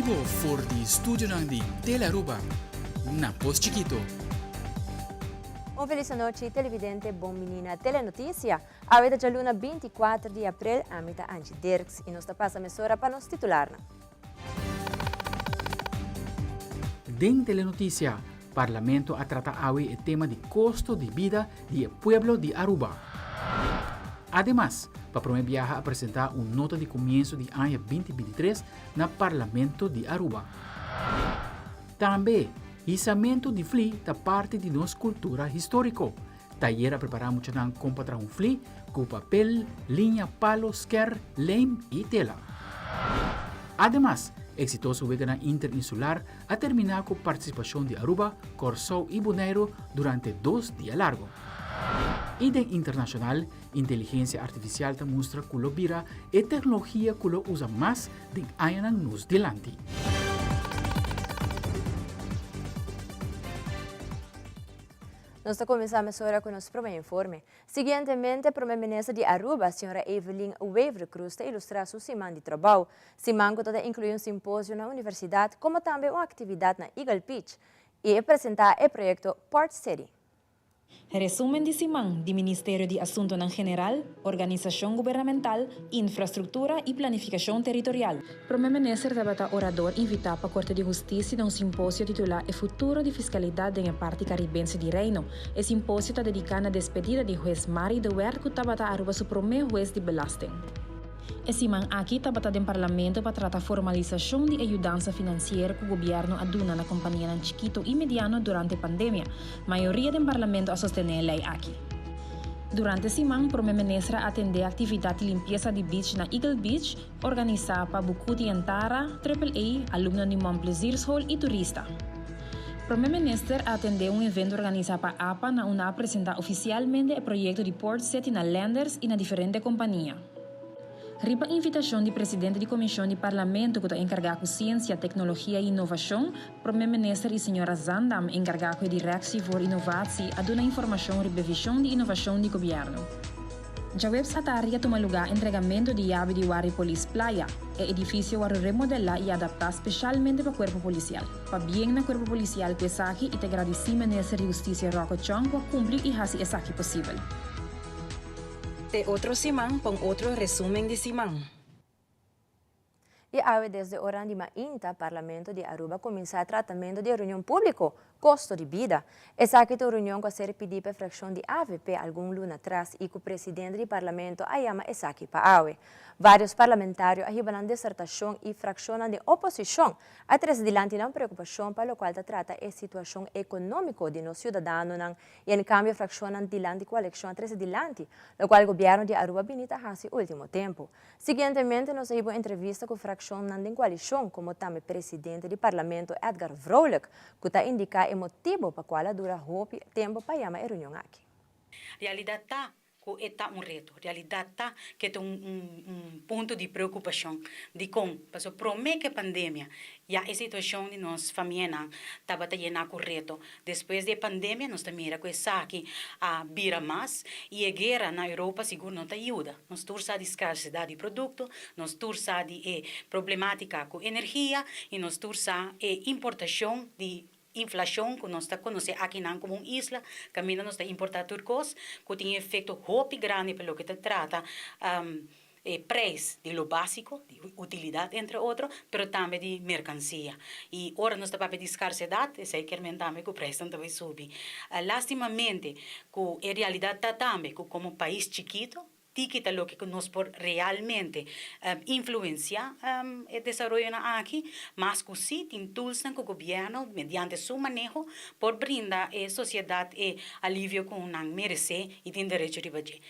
bibo for di studionan di Telearuba na Pos Chikito. Un felis anochi televidente bon bini na Telenoticia. Awe ta djaluna 24 di april, ami ta Angie Dirks y nos ta pasa mesora pa nos titularnan. Den Telenoticia, Parlamento a trata awe e tema di costo di bida di e pueblo di Aruba. Ademas, pa prome biaha a presenta un nota di comienso di aña 2023 na Parlamento di Aruba. Tambe, hisamento di fli ta parti di nos cultura historico. Tayer a prepara muchanan con pa traha un fli cu papel, liña, palo, sker, lijm y tela. Ademas, exitoso weganan interinsular a termina cu participacion di Aruba, Corsou y Boneiru durante dos dia largo. Y den internacional, inteligencia artificial ta mustra cu lo bira e tecnologia cu lo usa mas den añanan nos dilanti. Nos ta kuminsá mesora ku nos promé informe. Siguientemente Promé Minister di Aruba, señora Evelyn Wever-Croes ta ilustrá su siman di trabou. Siman ku ta ta inkluí un simposio na universidat komo tambe un aktividat na Eagle Beach i e presentá e proyekto Port City. Resumen di siman di Ministerio di Asuntonan General, Organisashon Gubernamental, Infrastruktura i Planifikashon Teritorial. Prome Minister tabata orador invitá pa Korte di Hustisia den un simposio titulá E futuro di fiskalidat den e parti karibense di Reino. E simposio ta dediká na despedida di hues Mari de Wert ku tabata Aruba su promé hues di belasting. E siman aki tabata den Parlamento pa trata formalisashon di e yudansa finansiero ku gobièrnu a duna na kompanianan chikito i mediano durante pandemia. Mayoria den Parlamento a sostené e lei aki. Durante siman Prome Minister a atendé aktividat di limpiesa di beach na Eagle Beach, Organisá pa Bucuti en Tara, Triple A, alumno di Mon Plaisir School y turista. Prome Minister a atendé un evento organisá pa apa na unda a presentá oficialmente e proyecto di Port City na lenders y na diferente compania. Riba invitacion di Presidente di Comision di Parlamento cu ta encargá cu Ciencia, Tecnologia y Innovacion, Prome Minister y Señora Zandam, encargá cu e Directie voor Innovatie, a duna informacion riba e vision di innovacion di Gobierno. Djaweps atardi a tuma lugá entregamento di yabi di Warri Polis Playa. E edifisio wòrdu remodelá i adaptá speshalmente pa kuerpo polisial. Pabien na kuerpo polisial ku esaki i ta gradisí Minister di Hustisia Rocco Chong ku a kumpli i hasi esaki posibel. Te otro siman pa un otro resumen di siman. I awe desde oran di mainta Parlamento di Aruba a cuminsa tratamento di e reunion publico, Costo di Bida. Esaki ta un reunion cu a ser pidi pa e fraccion di avp algun luna atras y cu presidente di Parlamento a yama esaki pa awe. Varios parlamentario a hiba nan desertacion y fraccionnan di oposicion a trece dilanti nan preocupacion pa locual ta trata e situacion economico di nos ciudadanonan y en cambio fraccionnan dilanti coaleccion a trece dilanti locual gobierno di Aruba bini ta haci ultimo tempo. Siguientemente nos a hiba un entrevista ku frakshonnan den koalishon komo tambe presidente di Parlamento Edgar Vrolijk ku ta indiká e motibu pa kual a dura hopi tempu pa yama e reunion aki. Realidat ta ku e ta un reto. Realidat ta ku e ta un un punto di preokupashon. Dikon? Pasobra promé ku e pandemia ya e situashon di nos famianan tabata yená ku reto. Despues di e pandemia nos ta mira ku esaki a bira mas i e guera na Europa sigur no ta yuda. Nos tur sa di skarsedat di produkto, nos tur sa di e problematika ku energia i nos tur sa e importashon di inflashon ku nos ta konosé akinan komo un isla kaminda nos ta importá tur kos ku tin efekto hopi grandi pa loke ta trata e prijs di lo básiko, di utilidat entre otro, pero tambe di merkansia. I ora nos ta papia di skarsedat, esei kier men tambe ku prijsnan ta bai subi. Lastimamente ku e realidat ta tambe ku komo pais chikito, tiki ta loke ku nos por realmente influensiá e desaroyonan aki, mas ku si tin toolsnan ku gobièrnu mediante su maneho por brinda e sosiedat e alivio ku nan meresé i tin derecho riba dje.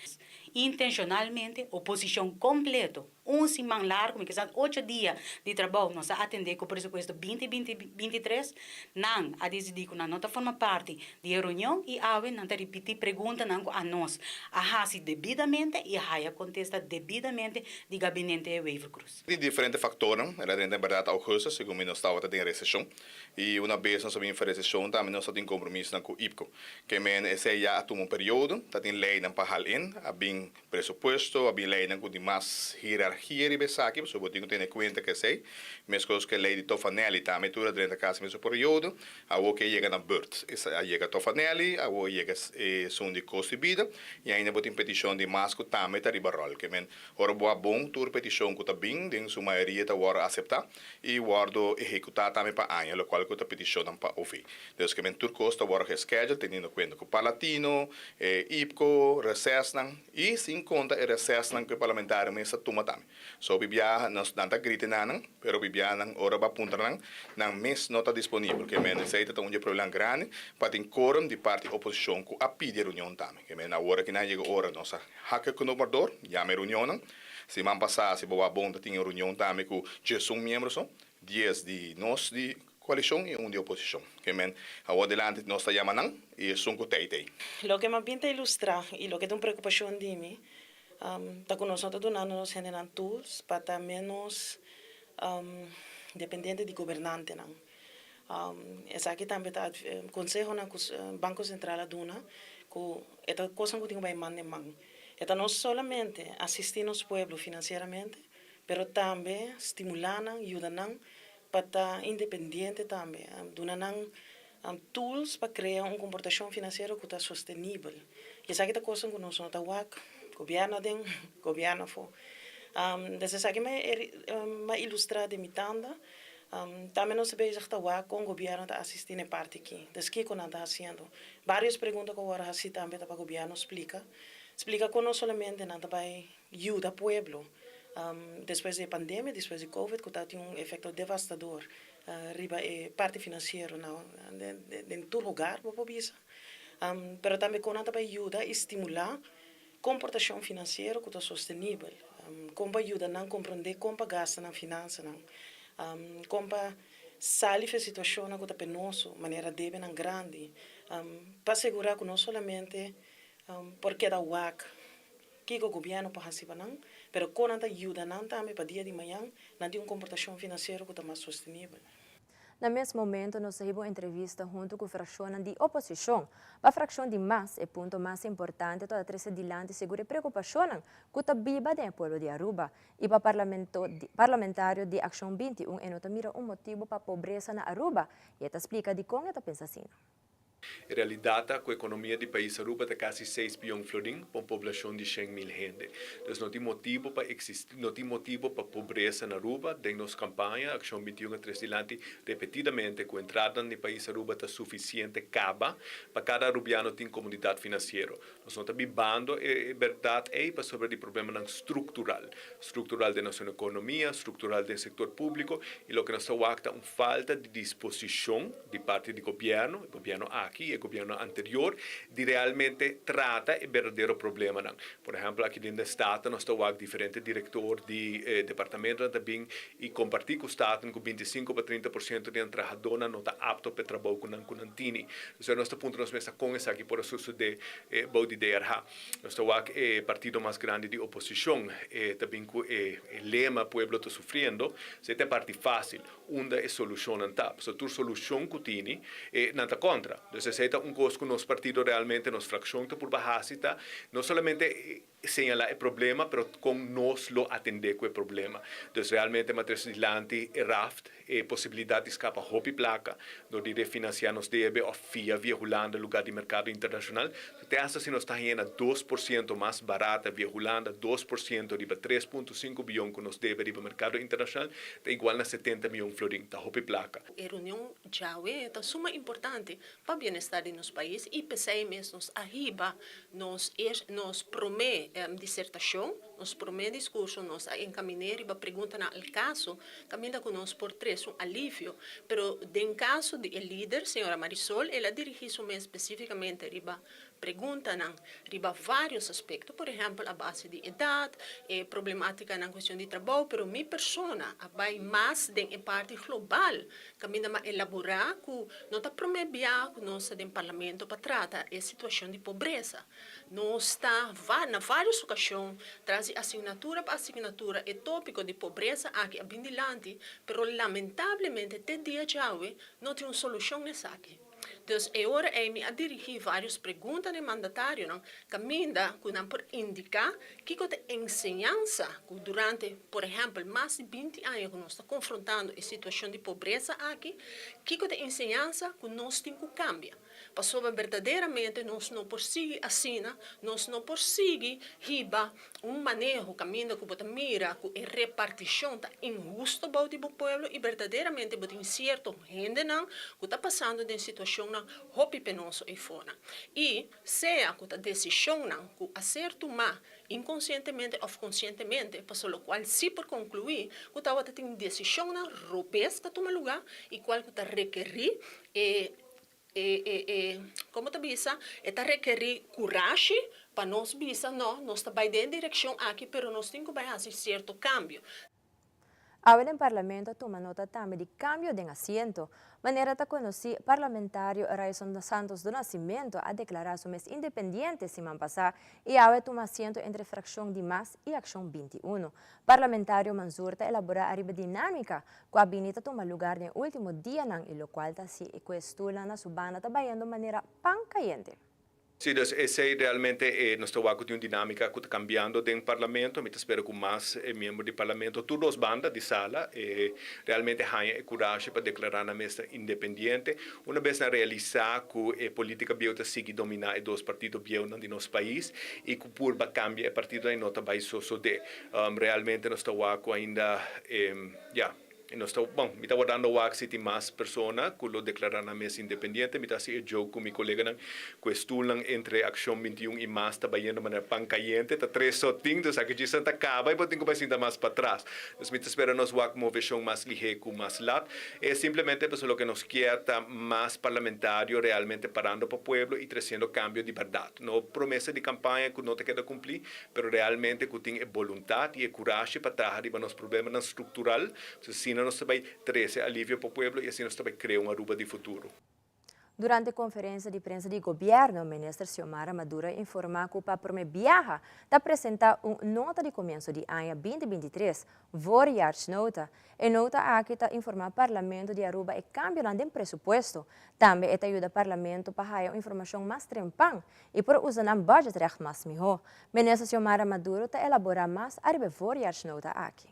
Intenshonalmente, oposishon kompleto, un siman largu, mi kisas ocho dia di trabou nos a atendé ku presupuesto binti binti bintitres, nan a disidí ku nan no ta forma parti di e reunion i awe nan ta ripití preguntanan ku anos a hasi debidamente i a haya kontesta debidamente di Gabinente Wever-Croes. Tin diferente faktornan, el a drenta en bèrdat augustus, segun mi nos tabata den reseshon. I una bes nos a bin for reseshon tambe nos a tin kompromisonan ku IPKO. Ke men esei ya a tuma un periodo, ta tin leinan pa hal in, a bin. bin presupuesto, a bin leynan cu tin mas hierarchia riba esaki, pasobra bo tin cu tene cuenta cu esey. Mescos cu e ley di Tofanelli tambe tur a drenta casi mesun periodo, awor cu e yega na beurt. A yega Tofanelli, awor a yega esun di costo di bida y ainda bo tin peticion di mas cu tambe ta riba rol. Ke men ora bo a bon tur peticion cu ta bin den su mayoria ta wordo acepta y wordo ehecuta tambe pa aña locual cu ta peticionnan pa OV. Dus ke men tur cos ta wordo geschedule teniendo cuenta cu Parlatino, e IPCO, recessnan y sin conta e recessnan cu e parlamentario mes ta tuma tambe. So bibiaha nos nan ta grita nan, pero bibiaha nan ora bo a puntra nan, nan mes no ta disponibel. Ke men esei ta ta un di e problema grandi pa tin quorum di parti oposicion cu a pidi e reunion tambe. Ke men awor aki nan a yega ora nos a hak e knoop maar door, yama e reunionnan. Siman pasa si bo wak bon ta tin e reunion tambe cu 11 miembro so, 10 di nos di coalicion y un di oposicion. Ke men awor dilanti nos ta yama nan y esun cu tei tei. Loke m'a bin ta ilustra y loke ta un preocupacion di mi Ta ku nos no ta dunando nos hendenan tools pa ta ménos dependiente di gobernantenan. Esaki tambe ta konsehonan ku Banko Sentral a duna ku e ta kosnan ku tin ku bai man den man. E ta no solamente asistí nos pueblo finansieramente, pero tambe stimulá nan, yuda nan pa ta independiente tambe, duna nan tools pa krea un komportashon finansiero ku ta sostenibel. I esaki ta kosnan ku nos no ta wak, gobièrnu aden, gobièrnu afó. Des esaki mi a ilustrá den mi tanda. Tambe nos ta bezig ta wak kon gobièrnu ta asistí na e parti aki. Des kiko nan ta hasiendo? Vários pregunta ku a wòrdu hasí tambe ta pa gobièrnu splika. Splika kon no solamente nan ta bai yuda pueblo despues di e pandemia, despues di covid ku ta tin un efekto devastador riba e parti finansiero na den tur hogar bo por bisa. Pero tambe kon nan ta bai yuda i stimulá komportashon finansiero ku ta sostenibel, kon pa yuda nan komprondé kon pa gasta nan finansanan, kon pa sali for e situashonnan ku ta penoso manera debenan grandi, pa asegurá ku no solamente por keda wak Kiko gobièrnu por hasi pa nan, pero kon nan ta yuda nan tambe pa dia di mañan nan tin un komportashon finansiero ku ta mas sostenibel. Na mes momento nos a hiba un entrevista hunto cu fraccionnan di oposicion. Pa fraccion di mas, e punto mas importante ta trece dilanti sigur e preocupacionnan cu ta biba den e pueblo di Aruba. Y pa parlamentario di Accion 21 e no ta mira un motibo pa pobresa na Aruba y e ta splica dicon e ta pensa asina. E realidat ta ku ekonomia di pais Aruba ta kasi seis bion florin pa un poblashon di shen mil hende. Dus no tin motibu pa eksistí, no tin motibu pa pobresa na Aruba. Den nos kampaña, Akshon 21 a tres dilanti repetidamente ku entradanan di pais Aruba ta sufisiente kaba pa kada arubiano tin komodidat finansiero. Nos no ta bibando e bèrdat ei pasobra di problemanan struktural. Struktural den nos ekonomia, struktural den sektor públiko i loke nos ta wak ta un falta di disposishon di parti di gobièrnu, e gobièrnu aki i e gobièrnu anterior, di realmente trata e berdadero problemanan. Por ehèmpel aki den den Staten nos ta wak diferente direktor di departamentonan ta bin i kompartí ku Staten ku 25 pa 30 por siento di nan trahadónan no ta apto pa e trabou ku nan ku nan tini. Entonces nos ta puntra nos mes kon esaki por a sosodé bou di DRH. Nos ta wak e partido mas grandi di oposishon ta bin ku e lema pueblo ta sufriendo, esei ta e parti fásil. Unda e solushonnan ta? Pasobra tur solushon ku tini, e nan ta kontra. Dus esei ta un kos ku nos partido realmente, nos frakshon ta purba hasi ta no solamente señalá e problema, pero kon nos lo atendé ku e problema. Dus realmente m'a trese dilanti e raft, e posibilidat di skapa hopi plaka dor di refinansiá nos debe òf fia via Hulanda lugá di merkado internashonal. Te hasta si nos ta haña na 2% mas barata via Hulanda, 2% riba 3.5 biyon ku nos debe riba merkado internashonal, ta igual na 70 miyon florin. Ta hopi plaka. E reunion djawe ta suma importante pa bienestar di nos pais i p'esei mes nos a hiba nos nos promé disertashon, nos promé diskurso nos a enkaminé riba preguntanan al kaso kaminda ku nos por trese un alivio. Pero den kaso di e lider, señora Marisol, el a dirigí su mes spesífikamente riba preguntanan riba vários aspekto, por ehèmpel a base di edat, e problemátikanan kuestion di trabou, pero mi persona a bai mas den e parti global kaminda m'a elaborá ku no ta promé bia ku nos ta den parlamento pa trata e situashon di pobresa. Nos ta na vários okashon tras di asignatura pa asignatura e tópiko di pobresa aki a bin dilanti, pero lamentablemente te dia djawe no tin un solushon na esaki. Dus e ora ei mi a dirigí vários pregunta na e mandatarionan kaminda ku nan por indiká kiko ta e enseñansa ku durante, por ehèmpel, mas di 20 aña ku nos ta konfrontando e situashon di pobresa aki, kiko ta e enseñansa ku nos tin ku kambia. Pasobra berdaderamente nos no por sigui asina, nos no por sigui hiba un maneho kaminda ku bo ta mira ku e repartishon ta inhusto bou di bo pueblo i berdaderamente bo tin sierto hendenan ku ta pasando den situashonnan hopi penoso eifonan. I sea ku ta desishonnan ku a ser tumá inkonsientemente òf konsientemente, pasobra lokual sí por konkluí ku tabata tin desishonnan robes ta tuma lugá i kual ku ta rekerí e E, e, e, komo ta bisa, e ta rekerí kurashi pa nos bisa, no, nos ta bai den direkshon aki, pero nos tin ku bai hasi sierto kambio. Awe den Parlamento a tuma nota tambe di kambio den asiento. Manera ta konosí, parlamentario Ryçond Santos do Nascimento a deklará su mes independiente siman pasá i awe a tuma asiento entre frakshon di mas i Akshon 21. Parlamentario Mansur ta elaborá ariba dinámika ku a bini ta tuma lugar den último dianan i lokual ta hasi ku e stulnan na su banda ta bayendo manera pan kayente. Sí, dus esei realmente e nos ta wak ku tin un dinámika ku ta kambiando den Parlamento. Mi ta spera ku mas e miembro di Parlamento, tur dos banda di sala, e realmente haña e kurashi pa deklará nan mes ta independiente. Una bes nan realisá ku e polítika bieu ta sigui dominá e dos partido bieunan di nos pais i ku purba kambia e partidonan i no ta bai sosodé. Realmente nos ta wak ku ainda e, ya. I nos ta, bon, mi ta wardando wak si tin mas persona ku lo deklará nan mes independiente. Mi ta hasi e joke ku mi koleganan ku e stulnan entre Akshon 21 i mas ta bayendo manera pan kayente. Ta tres so tin, dus aki djis nan ta kaba i bo tin ku bai sinta mas patras. Dus mi ta spera nos wak moveshon mas lihé ku mas lat. E simplemente pasobra loke nos kier ta mas parlamentario realmente parando pa pueblo i tresiendo kambio di bèrdat. No promesa di kampaña ku no ta keda kumplí, pero realmente ku tin e boluntat i e kurashi pa traha riba nos problemanan struktural, asina nos ta bai trese alivio pa pueblo i asina nos ta bai krea un Aruba di futuro. Durante konferensia di prensa di gobièrnu, Minister Xiomara Maduro a informá ku pa promé biaha ta presentá un nota di komienso di aña 2023, Voorjaarsnota. E nota aki ta informá Parlamento di Aruba e kambionan den presupuesto. Tambe e ta yuda Parlamento pa haya un informashon mas trempan i por usa nan budgetrecht mas mihó. Minister Xiomara Maduro ta elaborá mas ariba e voorjaarsnota aki.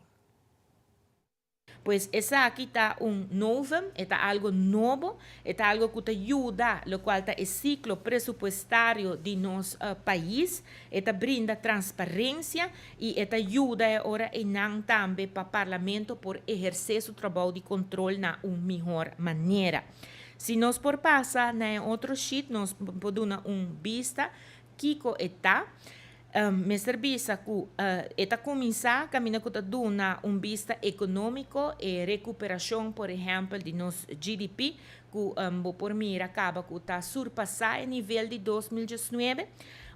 Pues esaki ta un novum, e ta algo nobo, e ta algo ku ta yuda lokual ta e siklo presupuestario di nos pais, e ta brinda transparensia i e ta yuda e ora einan tambe pa Parlamento por ehersé su trabou di kontrol na un mihor manera. Si nos por pasa na e otro sheet nos por duna un bista kiko e ta. Mester bisa ku e ta kuminsá kaminda ku ta duna un bista ekonómiko, e rekuperashon por ehèmpel di nos GDP ku bo por mira kaba ku ta surpasá e nivel di 2019.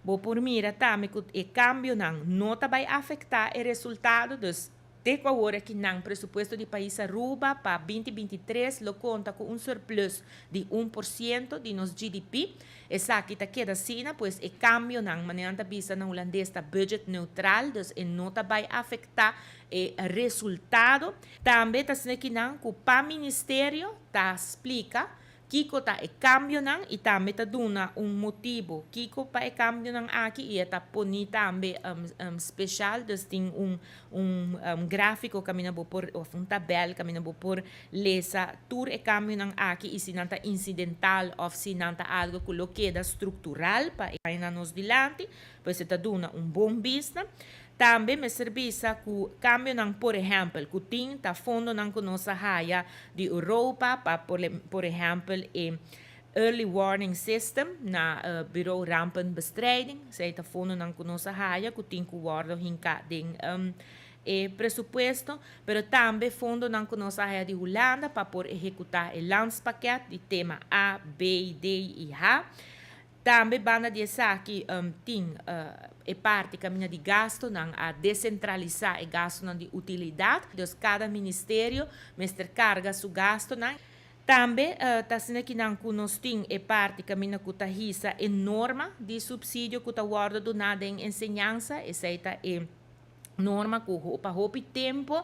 Bo por mira tambe ku e kambionan no ta bai afektá e resultado, dus Te ku awor aki nan presupuesto di pais Aruba pa 2023 lo konta ku un surplus di 1% di nos GDP. Esaki ta keda asina, pues e kambionan, manera nan ta bisa na hulandes, ta budget neutral, dus e no ta bai afektá e resultado. Tambe ta asina ki nan ku pa ministerio ta splika kiko ta e kambionan i tambe ta duna un motibu kiko pa e kambionan aki i e ta poni tambe speshal, dus tin un un gráfiko kaminda bo por òf un tabèl kaminda bo por lesa tur e kambionan aki i si nan ta insidental òf si nan ta algu ku lo keda struktural pa e añanan nos dilanti, pues e ta duna un bon bista. Tambe mester bisa ku kambionan por ehèmpel ku tin ta fondonan ku nos a haya di Europa pa por ehèmpel e Early Warning System na Bureau Rampenbestrijding, esei ta fondonan ku nos a haya ku tin ku wòrdu hinká den e presupuesto, pero tambe fondonan ku nos a haya di Hulanda pa por ehekutá e landspakket di tema A, B, D i H. Tambe banda di esaki tin e parti kaminda di gastunan a desentralisá e gastunan di utilidat, dus kada ministerio mester karga su gastunan. Tambe ta asina kinan ku nos tin e parti kaminda ku ta hisa e norma di supsidio ku ta wòrdu duná den enseñansa, esei ta e norma ku pa hopi tempu.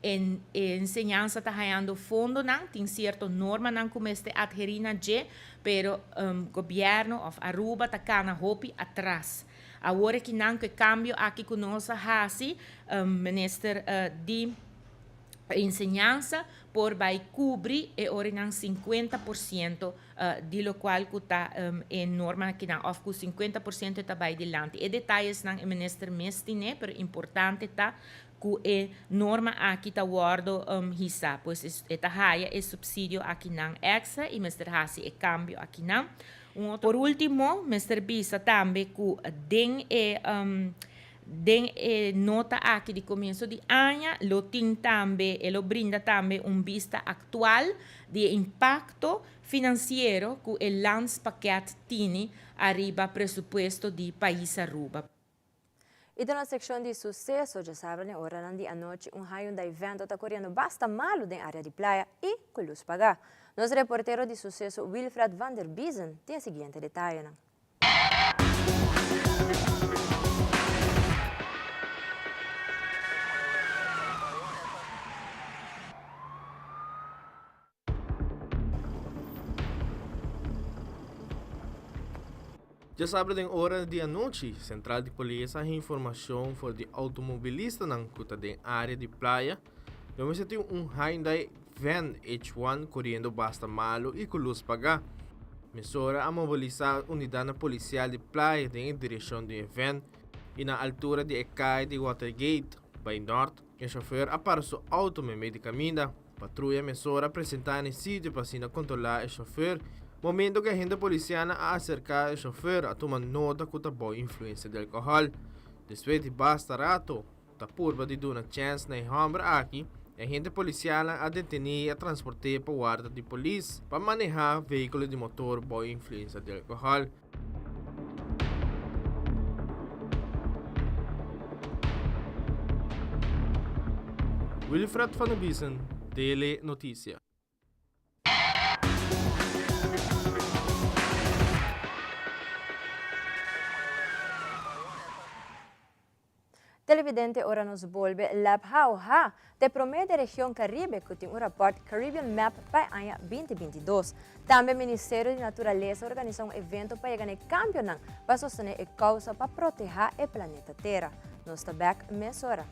E enseñansa ta hayando fondonan, tin cierto normanan cu mester adheri na dje, pero gobierno of Aruba ta cana hopi atras. Awor ekinan cu e cambio aki cu nos a haci, Minister di Enseñansa por bay cubri e orinan 50% di locual cu ta e norma akinan of cu 50% ta bay dilanti. E detayesnan e Minister mes tine, pero importante ta cu e norma aki ta wordo hisa. Pues e ta haya e subsidio akinan extra y mester haci e cambio akinan. Un otro. Por ultimo, mester bisa tambe cu den e den e nota aki di comienso di aña lo tin tambe, e lo brinda tambe un bista actual di e impacto financiero cu e landspakket tini ariba presupuesto di pais Aruba. I den nos sekshon di suseso, djasabra den oranan di anochi un Hyundai Vento ta koriendo basta malu den área di playa i ku lus pagá. Nos reportero di suseso Wilfred van der Biezen tin e siguiente detayenan. Djasabra den ora di anochi, sentral di polis a haña informashon for di outomobilistanan ku ta den área di playa lo mester tin un Hyundai Van H1 koriendo basta malu i ku lus pagá. Mesora a mobilisá unidatnan polisial di playa den e direkshon di e vèn i na altura di e kai di Watergate bai nòrt, e shofèr a para su outo meimei di kaminda. Patruya mesora a presentá na e sitio pa asina kontrolá e shofer. Momento ku e agente polisialnan a aserká e shofer a tuma nota ku ta bou influensia di alkohòl. Despues di basta rato ta purba di duna chèns na e hòmber aki, e agente polisialnan a detené i a transport'é pa warda di polis pa manehá vehíkulo di motor bou influensia di alkohòl. Wilfred van der Biesen, Tele Noticia. Televidente ora nos bolbe Lab How Ha ta e prome den region Caribe cu tin un raport Caribbean Map pa e aña 2022. Tambe Ministerio di Naturalesa a organisa un evento pa yega na e cambionan pa sostene e causa pa proteha e planeta Tera. Nos ta bek mesora.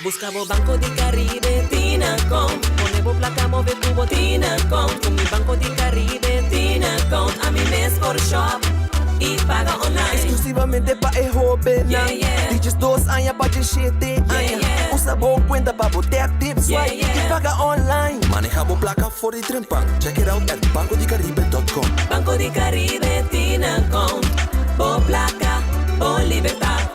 Busca bo Banco di Caribe Tinacom Pone bo placa move cu bo Tinacom Cu mi Banco di Caribe Tinacom Ami mes por shop y paga online Exclusivamente pa e hobennan Di 12 aña pa 17 aña Usa bo cuenta pa bo tap tip swipe y paga online Maneha bo placa for di trempan. Check it out at bancodicaribe.com. Banco di Caribe Tinacom Bo placa, bo libertad.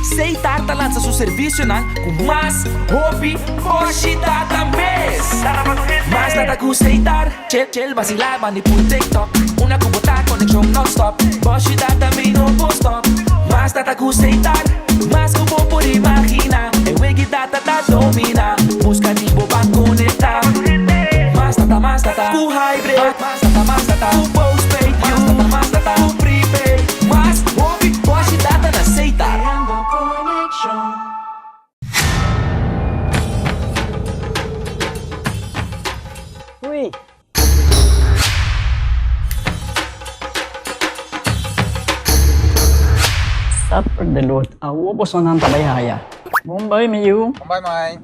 Seitar ta lansa su servisionan ku mas hopi boshi data mes. Mas data ku Seitar, chill chill basila bandi pul TikTok. Una ku bo ta konekshon non stop, boshi data mi no por stop. Mas data ku Seitar, mas ku bo por imagina. E wegi data ta domina, buska di bo ban konekta. Mas data mas data ku hybrid, mas data mas data ku postpaid, mas data mas data ku prepaid. Mas hopi boshi data na Seitar. Creando conexion. Hui! Supper de lot, awo bosonan ta bai haya. Bon bai mi yu. Bon bai mai.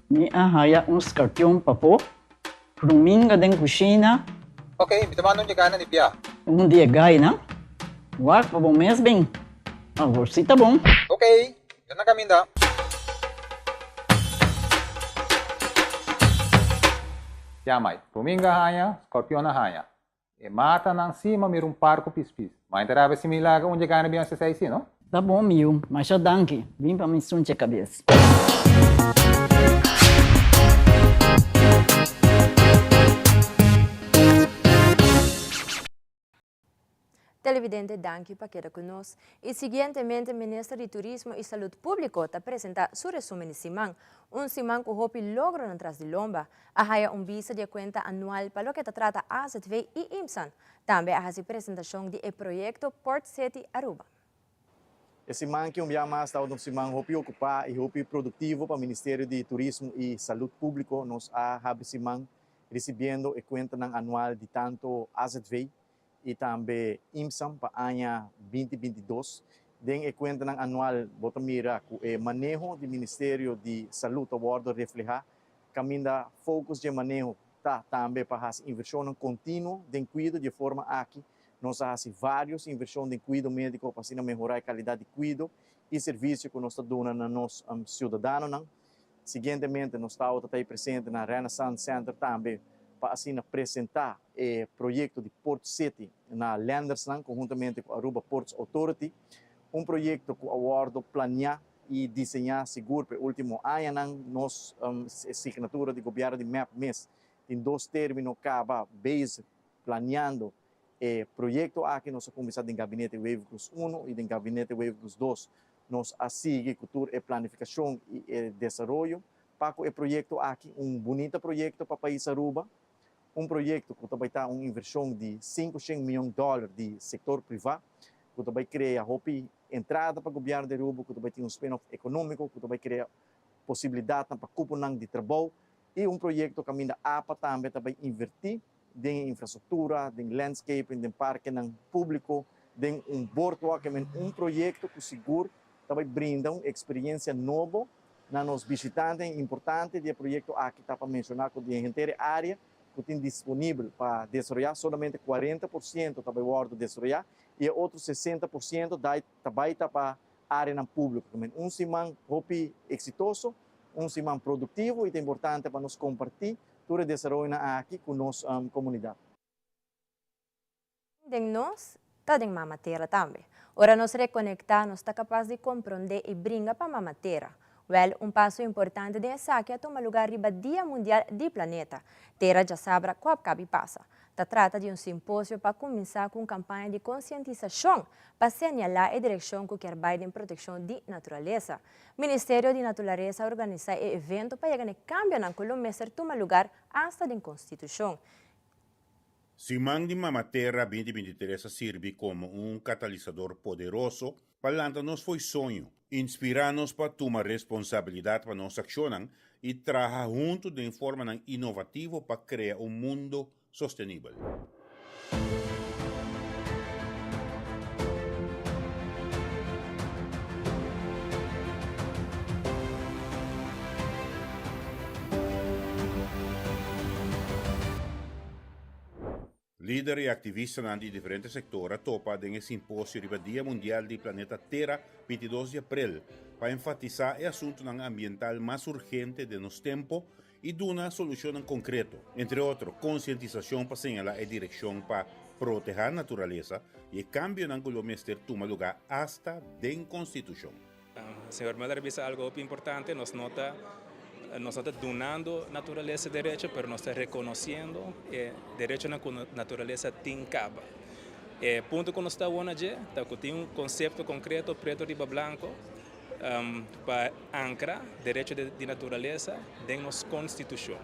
Mi a haya un skarpion pafó, ruminga den kushina. Ok, mi ta manda un dje gainan di bia. Un di e gainan? Wak pa bo mes bin. Awor si ta bon. Ok, mi ta na kaminda. Ya mai, ruminga haña, scorpion a haña. E matanan si ma mira un par ku pispis. Ma inta rabia si mi laga un dje gana bion sesei si, no? Ta bon mi yu, masha danki. Bin pa mi sunche kabes. Televidente danki pa keda cu nos. Y siguientemente Minister di Turismo y Salud Publico ta presenta su resumen di siman. Un siman cu hopi logronan tras di lomba. A haya un bista di e cuenta anual pa loke ta trata AZV y IMSAN. Tambe a haci presentacion di e proyecto Port City Aruba. E siman ki un bia mas tabata un siman hopi ocupa y hopi productivo pa Ministerio di Turismo y Salud Publico. Nos a habri siman ricibiendo e cuentanan anual di tanto AZV y tambe IMSAM pa aña binti binti dos. Den e cuentanan anual bo ta mira cu e maneho di Ministerio di Salud ta wordo refleha, caminda focus dje maneho ta tambe pa haci inversionnan continuo den cuido. Dje forma aki nos a haci varios inversion den cuido medico pa asina mehora e calidad di cuido y servicio cu nos ta duna na nos ciudadanonan. Siguientemente nos tawata ta ei presente na Renaissance Center tambe pa asina presenta e proyecto di Port City na lendersnan conhuntamente cu Aruba Ports Authority. Un proyecto cu a wordo planea y diseña sigur pa e ultimo añanan. Nos signatura di gobierno di mep mes tin dos termino caba bezig planeando e proyecto aki. Nos a cuminsa den Gabinete Wever-Croes uno y den Gabinete Wever-Croes dos Nos a sigui ku tur e planifikashon i e desaroyo pa ku e proyekto aki, un bunita proyekto pa pais Aruba, un proyekto ku ta bai ta un invershon di sinku shen mion dòler di sektor privá, ku ta bai krea hopi entrada pa gobièrnu di Aruba, ku ta bai tin un spin-off ekonómiko, ku ta bai krea posibilidatnan pa kuponan di trabou i un proyekto kaminda apa tambe ta bai invertí den e infrastruktura, den landscaping, den parkenan públiko, den un boardwalk, men un proyekto ku sigur ta bai brinda un eksperiensia nobo na nos bishitantenan. Importante di e proyekto aki ta pa menshoná ku di henter e área ku tin disponibel pa desaroyá, solamente kuarenta por siento ta bai wòrdu desaroyá i e otro sesenta por siento ta bai ta pa áreanan públiko. Men un siman hopi eksitoso, un siman produktivo i ta importante pa nos kompartí Tur e desaroyonan aki ku nos komunidat. Den nos ta den Mama Tera tambe. Ora nos rekonektá nos ta kapas di komprondé i bringa pa Mama Tera. Wèl, un paso importante den esaki a tuma lugá riba Dia Mundial di Planeta Tera djasabra ku a kabi pasa. Ta trata di un simposio pa kuminsá ku un kampaña di konsientisashon pa señalá e direkshon ku kier bai den protekshon di naturalesa. Ministerio di Natularesa a organisá e evento pa yega na e kambionan ku lo mester tuma lugar asta den konstitushon. Siman di Mama Terra binti binti tres a sirbi komo un katalisador poderoso pa lanta nos fo'i soño, inspirá nos pa tuma responsabilidat pa nos akshonnan i traha huntu den formanan inovativo pa krea un mundo sostenibel. Lider i aktivistanan di diferente sektor a topa den e simposio riba Dia Mundial di Planeta Tera, 22 di aprel, pa enfatisá e asuntunan ambiental mas urgente den nos tempo i duna solushonnan konkreto, entre otro konsientisashon pa señalá e direkshon pa protehá naturalesa i e kambionan ku lo mester tuma lugá asta den konstitushon. Señor Muller a bisa algo hopi importante, nos no ta nos no ta dunando naturalesa derecho, pero nos ta rekonosiendo e derechonan ku naturalesa tin kaba. E punto ku nos ta awor na dje ta ku tin un konsepto konkreto preto riba blanko pa ankra derecho di naturalesa den nos konstitushon.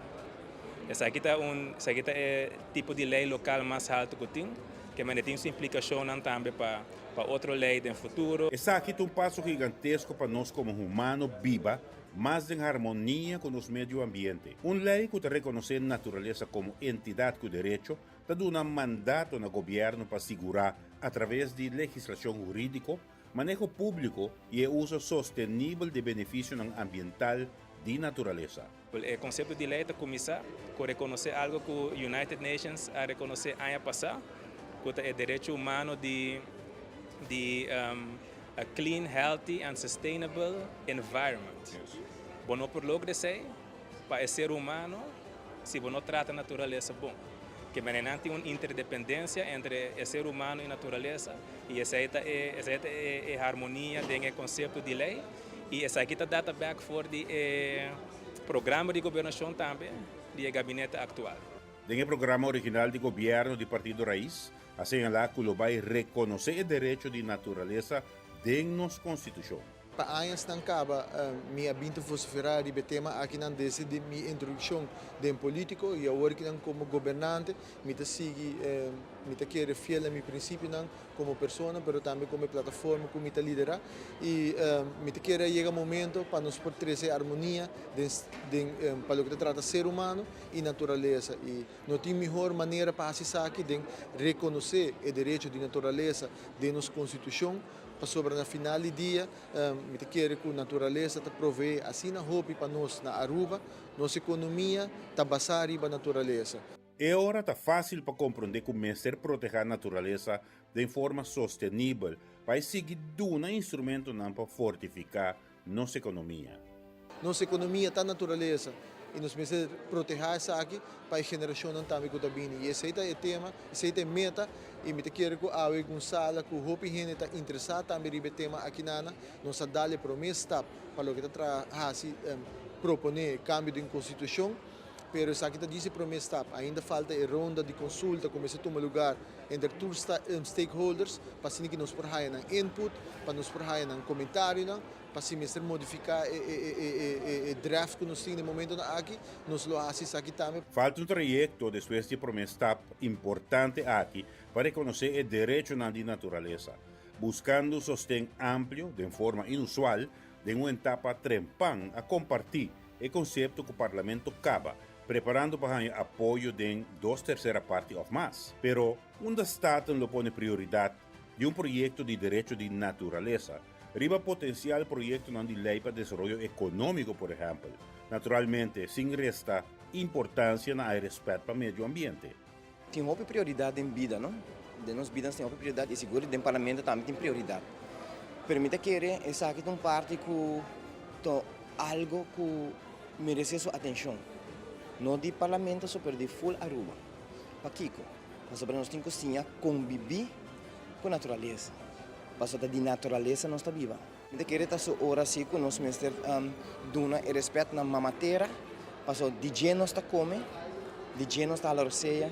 Esaki ta un esaki ta e tipo di lei lokal mas haltu ku tin, ke mende tin su implikashonnan tambe pa pa otro lei den futuro. Esaki ta un paso gigantesko pa nos komo humano biba mas den harmonia ku nos medio ambiente. Un lei ku ta rekonosé naturalesa komo entidat ku derecho ta duna mandato na gobièrnu pa sigurá atraves di legislashon hurídiko, maneho públiko i e uso sostenibel di benefisionan ambiental di naturalesa. E konsepto di lei ta kuminsá ku rekonosé algu ku United Nations a rekonosé aña pasá, ku ta e derecho humano di di a clean, healthy and sustainable environment. Bo no por logra esei pa e ser humano si bo no trata naturalesa bon. Ke manera nan tin un interdependensia entre e ser humano i naturalesa i esei ta e esei ta e harmonia den e konsepto di lei i esaki ta data bèk for di e programa di gobernashon tambe di e gabinete aktual. Den e programa original di gobièrnu di Partido Raiz a señalá ku lo bai rekonosé e derecho di naturalesa den nos konstitushon. Pa añasnan kaba mi a bin ta vosiferá riba e tema akinan desde di mi introdukshon den polítiko i awor kinan komo gobernante mi ta sigui mi ta kere fiel na mi prinsipionan komo persona pero tambe komo e plataforma ku mi ta liderá i mi ta kere a yega momento pa nos por trese armonia den den pa loke ta trata ser humano i naturalesa i no tin mihor manera pa hasi esaki den rekonosé e derecho di naturalesa den nos konstitushon pasobra na final di dia mi ta kere ku naturalesa ta proveé asina hopi pa nos na Aruba, nos ekonomia ta basá riba naturalesa. E ora ta fásil pa komprondé ku mester protehá naturalesa den forma sostenibel pa e sigui duna instrumentonan pa fortifiká nos ekonomia. Nos ekonomia ta naturalesa i nos mester protehá esaki pa e generashonnan tambe ku ta bini. I esei ta e tema, esei ta e meta i mi ta kere ku awe Gonzala ku hopi hende ta interesá tambe riba e tema akinana, nos a dal e promé stap pa loke ta traha hasi proponé kambio den konstitushon. Pero esaki ta djis e promé stap. Ainda falta e ronda di konsulta ku mester tuma lugar entre tur stakeholders pa asina ki nos por haya nan input, pa nos por haya nan komentarionan, pa si mester modifiká e draft ku nos tin den momentonan aki, nos lo hasi esaki tambe. Falta un trayekto despues di e promé stap importante aki pa rekonosé e derechonan di naturalesa, buskando sosten amplio den forma inusual den un etapa trempan a kompartí E konsepto ku Parlamento kaba preparando pa haña apoyo den dos tersera parti òf mas. Pero unda Staten lo pone prioridat di un proyekto di derecho di naturalesa riba potensial proyektonan di lei pa desaroyo ekonómiko por ehèmpel, naturalmente sin resta importansia na e rèspèt pa medio ambiente. Tin hopi prioridat den bida, no? Den nos bida nos tin hopi prioridat i sigur den parlamento tambe tin prioridat. Pero mi ta kere esaki ta un parti ku ta algo ku merese su atenshon. No di parlamento so pero di ful Aruba. Pakiko? Pasobra nos tin ku siña konbibí ku naturalesa. Pasobra ta di naturalesa nos ta biba. Mi ta kere ta su ora si ku nos mester duna e respet na Mama Tera, pasobra di dje nos ta kome, di dje nos ta hala rosea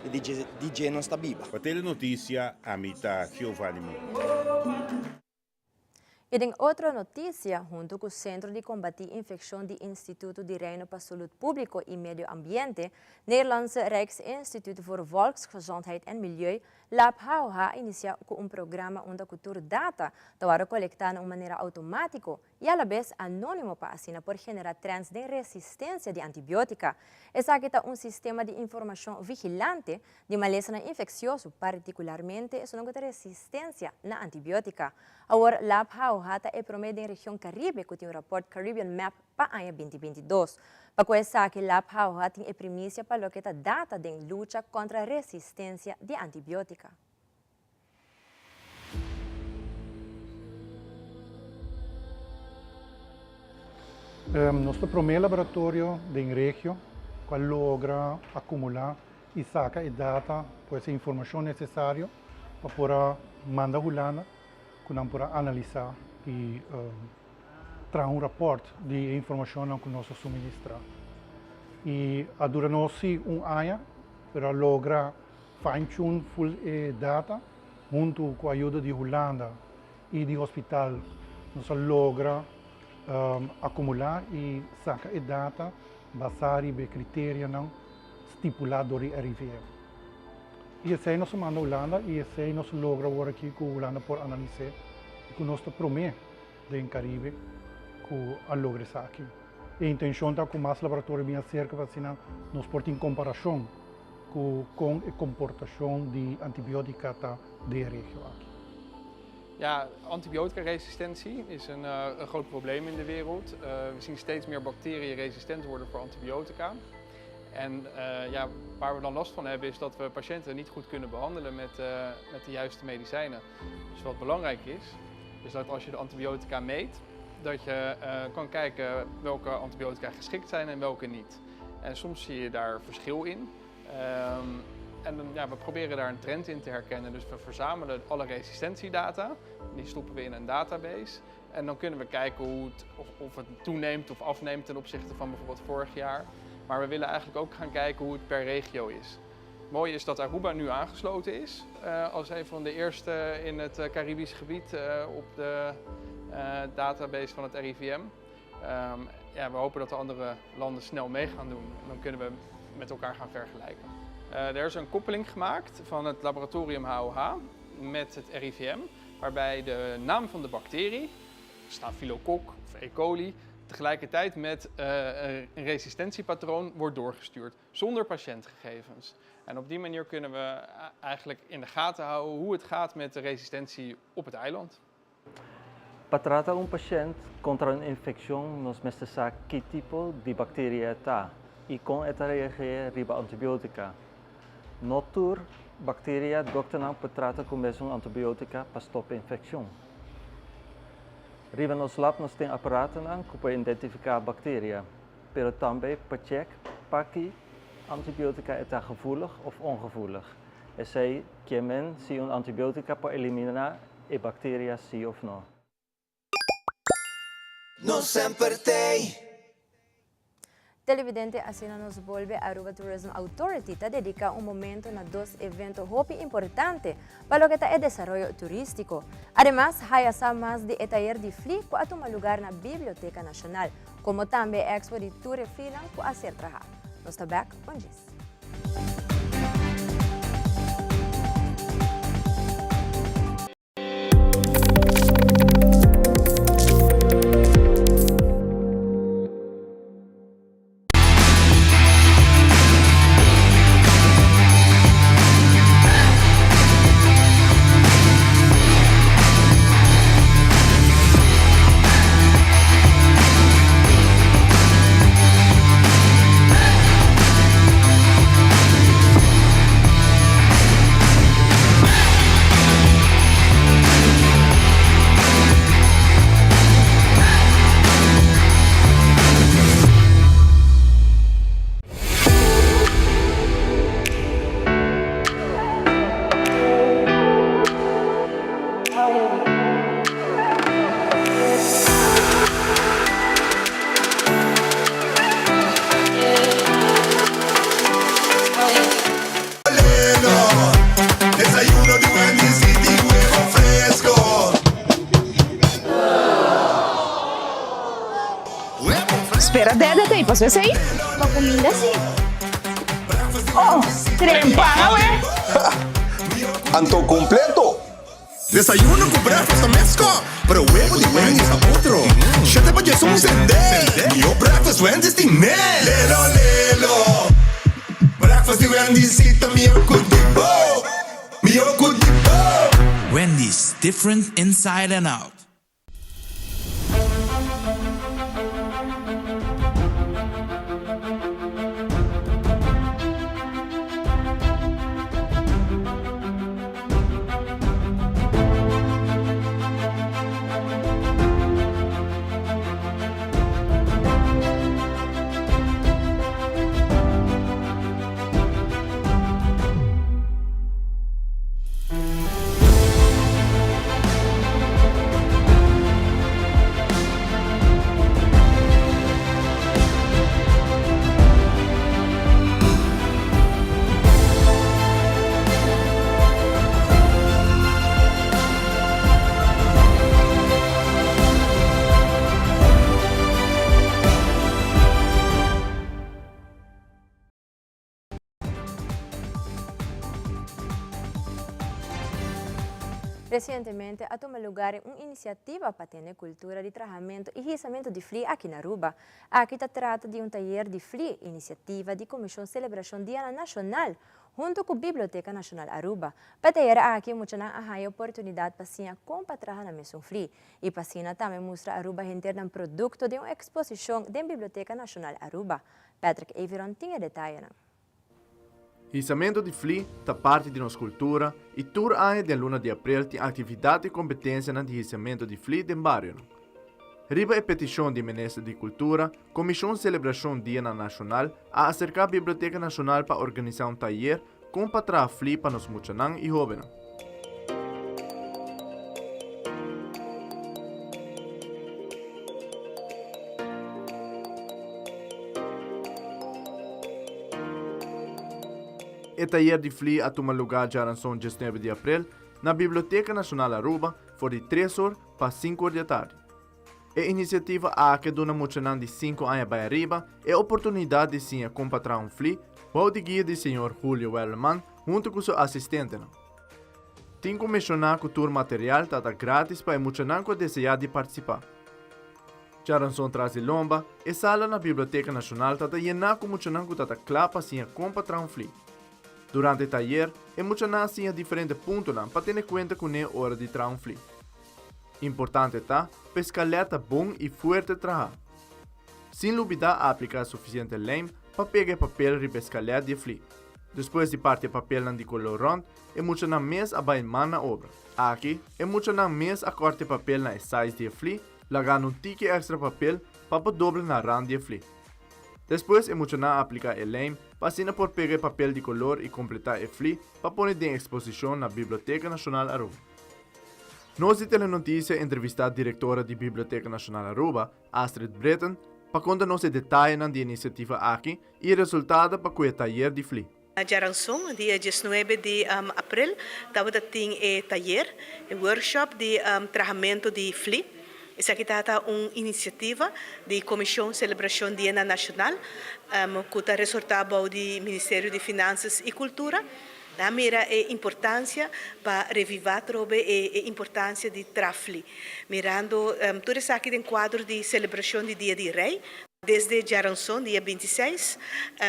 i di dje nos ta biba. Pa Telenoticia, ami ta Giovanni Muro. I den otro notisia, huntu ku Sentro di Kombatí Infekshon di Instituto di Reino pa Salud Públiko i Medio Ambiente, Nederlandse Rijksinstituut voor Volksgezondheid en Milieu, Lab HOH a inisiá ku un programa unda ku tur data ta wòrdu kolektá na un manera outomátiko i alabes anónimo pa asina por generá trends den resistensia di antibiótika. Esaki ta un sistema di informashon vigilante di malesanan infeksioso, partikularmente esunnan ku ta resistensia na antibiótika. Awor Lab HOH ta e promé den region Karibe ku tin un rapòrt Caribbean Map pa aña binti 22. Pa ku esaki Lab HOH tin e primisia pa loke ta data den lucha kontra resistensia di antibiotika. Nos ta promé laboratorio den regio ku a logra akumulá i saka e data, pues e informashon nesesario pa por a manda Hulanda ku nan por a analisá i traha un rapòrt di e informashonnan ku nos a suministrá. I a dura nos sí un aña, pero a logra fine tune ful e data huntu ku ayuda di Hulanda i di hospital nos a logra akumulá i saka e data basá riba e kriterianan stipulá dor di RIVM. I esei nos a manda Hulanda i esei nos a logra awor aki ku Hulanda por analis'é i ku nos ta promé den Caribe ku a logra esaki. E intencion ta ku mas laboratorio bin acerca pa asina nos por tin comparacion ku kon e comportacion di antibiotica ta den e regio aki. Ja, antibioticaresistentie is een, uh, een groot probleem in de wereld. Uh, we zien steeds meer bacteriën resistent worden voor antibiotica. En uh, ja, waar we dan last van hebben is dat we patiënten niet goed kunnen behandelen met, uh, met de juiste medicijnen. Dus wat belangrijk is, is dat als je de antibiotica meet, dat je uh, kan kijken welke antibiotica geschikt zijn en welke niet. En soms zie je daar verschil in. Um, en ja, we proberen daar een trend in te herkennen. Dus we verzamelen alle resistentiedata. Die stoppen we in een database. En dan kunnen we kijken hoe het, of, of het toeneemt of afneemt ten opzichte van bijvoorbeeld vorig jaar. Maar we willen eigenlijk ook gaan kijken hoe het per regio is. Het mooie is dat Aruba nu aangesloten is uh, als een van de eerste in het eh, Caribisch gebied uh, op de database van het RIVM. Ehm, ja, we hopen dat de andere landen snel mee gaan doen. En dan kunnen we met elkaar gaan vergelijken. er is een koppeling gemaakt van het laboratorium HOH met het RIVM, waarbij de naam van de bacterie, stafylokok of E. coli, tegelijkertijd met uh, een resistentiepatroon wordt doorgestuurd, zonder patiëntgegevens. En op die manier kunnen we eigenlijk in de gaten houden hoe het gaat met de resistentie op het eiland. Pa trata un pashent kontra un infekshon nos mester sa ki tipo di bakteria e ta i kon e ta reageer riba antibiotika. No tur bakteria dokternan por trata ku mesun antibiotika pa stop e infekshon. Riba nos lab nos tin aparatonan ku por identifiká bakteria, pero tambe pa chèk pa ki antibiotika e ta gevoelig òf ongevoelig. Esei kier men si un antibiotika por eliminá e bakteria si òf no. Nos semper t'ey. Televidente asina nos bolbe Aruba Tourism Authority ta dedica un momento na dos evento hopi importante pa loke ta e desaroyo turistico. Ademas haya sa mas di e tayer di fli cu a tuma lugar na Biblioteca Nacional, como tambe e expo di tur e flinan cu a ser traha. Nos ta bek un djis. Desayuno di Wendy's City huevo fresco. Spera dede ta pasó esei? Pa kuminda si. Oh, trempan awe. Anto completo. Desayuno cu breakfast ta mesco, pero huevo di Wendy's ta otro. Shete pa djesun sende, mihó breakfast Wendy's tin ne. Lelo lelo, breakfast di Wendy's si ta mihó cu di bo, mihó cu di bo. Wendy's, different inside and out. Recientemente a tuma lugar un iniciativa pa tene cultura di trahamento y hisamento di fli aki na Aruba. Aki ta trata di un tayer di fli, iniciativa di Comision Celebracion Dianan Nacional, hunto cu Biblioteca Nacional Aruba. Pa e tayer aki muchanan a haya oportunidad pa siña con pa traha nan mesun fli y pa asina tambe mustra Aruba henter nan producto den un exposicion den Biblioteca Nacional Aruba. Patrick Everon tin e detayenan. Hisamentu di fli ta parti di nos kultura i tur aña den luna di aprel tin aktividat i kompetensianan di hisamentu di fli den barionan. Riba e petishon di Minister di Kultura, Komishon Selebrashon Dianan Nashonal a aserká Biblioteka Nashonal pa organisá un tayer kon pa traha fli pa nos muchanan i hóbennan. E tayer di fli a tuma lugá djaranson diesnuebe di aprel na Biblioteca Nacional Aruba for di tres or pa sinku or di atardi. E inisiativa aki a duna muchanan di sinku aña bai ariba e oportunidat di siña kon pa traha un fli bou di guia di señor Julio Werleman huntu ku su asistentenan. Tin ku menshoná ku tur material ta ta grátis pa e muchanan ku a deseá di partisipá. Djaranson tras di lomba, e sala na Biblioteka Nashonal ta ta yená ku muchanan ku ta ta kla pa siña kon pa traha un fli. Durante e tayer, e muchanan a siña diferente puntonan pa tene kuenta kuné ora di traha un fli. Importante ta pa e skalèt ta bon i fuerte trahá. Sin lubidá apliká sufisiente lijm pa pega e papel riba e skalèt di e fli. Despues di parti e papelnan di koló rònt, e muchanan mes a bai man na obra. Aki, e muchanan mes a kòrta e papel na e sais di e fli, lagando un tiki èkstra papel pa por dobla na rand di e fli. Despues e muchanan a apliká e lijm pa asina por pega e papel di kolor i kompletá e fli pa pone den eksposishon na Biblioteka Nashonal Aruba. Nos di Telenoticia a entrevistá direktora di Biblioteca Nacional Aruba, Astrid Britten, pa konta nos e detayenan di e inisiativa aki i e resultado pa ku e tayer di fli. Djaranson, dia diesnuebe di april, tabata tin e tayer, e workshop di trahamentu di fli. Esaki tabata un inisiativa di Komishon Selebrashon Dianan Nashonal ku ta resortá bou di Ministerio di Finansas i Kultura. Nan a mira e importancia pa reviva atrobe e importancia di trafli, mirando tur esaki den cuadro di celebracion di Dia di Rey. Desde djaranson, dia bintiseis,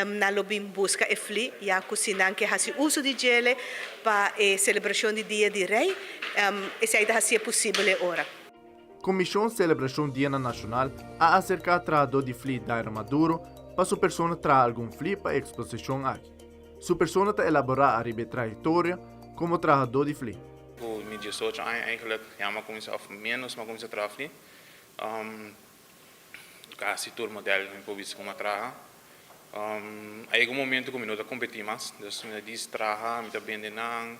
nan lo bin busca e fli, ya cu si nan ke haci uso di djele pa e celebracion di Dia di Rey, esey ta hacié posibel e ora. Comision Celebracion Dianan Nacional a acerca trahador di fli Daira Maduro pa su persona traha algun fli pa e exposicion aki. Su persona ta elaborá ariba e trayektoria komo trahadó di fli. Ku mi diesocho aña eigenlijk ya mi a kuminsá òf ménos mi a kuminsá traha fli. Kasi tur modèl mi por bisa ku mi a traha. A yega un momento ku mi no ta kompetí mas, dus mi ta dis traha, mi ta bende nan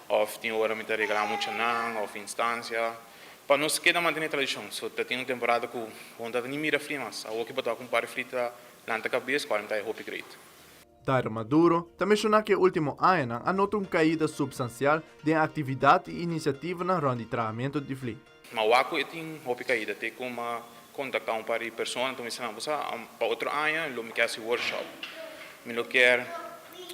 òf tin ora mi ta regalá muchanan òf instansia pa nos keda mantené tradishon. So ta tin un temporada ku bo no ta ni mira fli mas. Awor ki bo ta wak un par di fli ta lanta kabes kual mi ta haña hopi great. Dairo Maduro ta menshoná ku e último añanan a nota un kaida supstansial den aktividat i inisiativanan rònt di trahamentu di fli. Ma wak ku e tin hopi kaida te ku m'a kontaktá un par di persona ta mester nan bo sa pa otro aña lo mi ke hasi workshop. Mi lo kier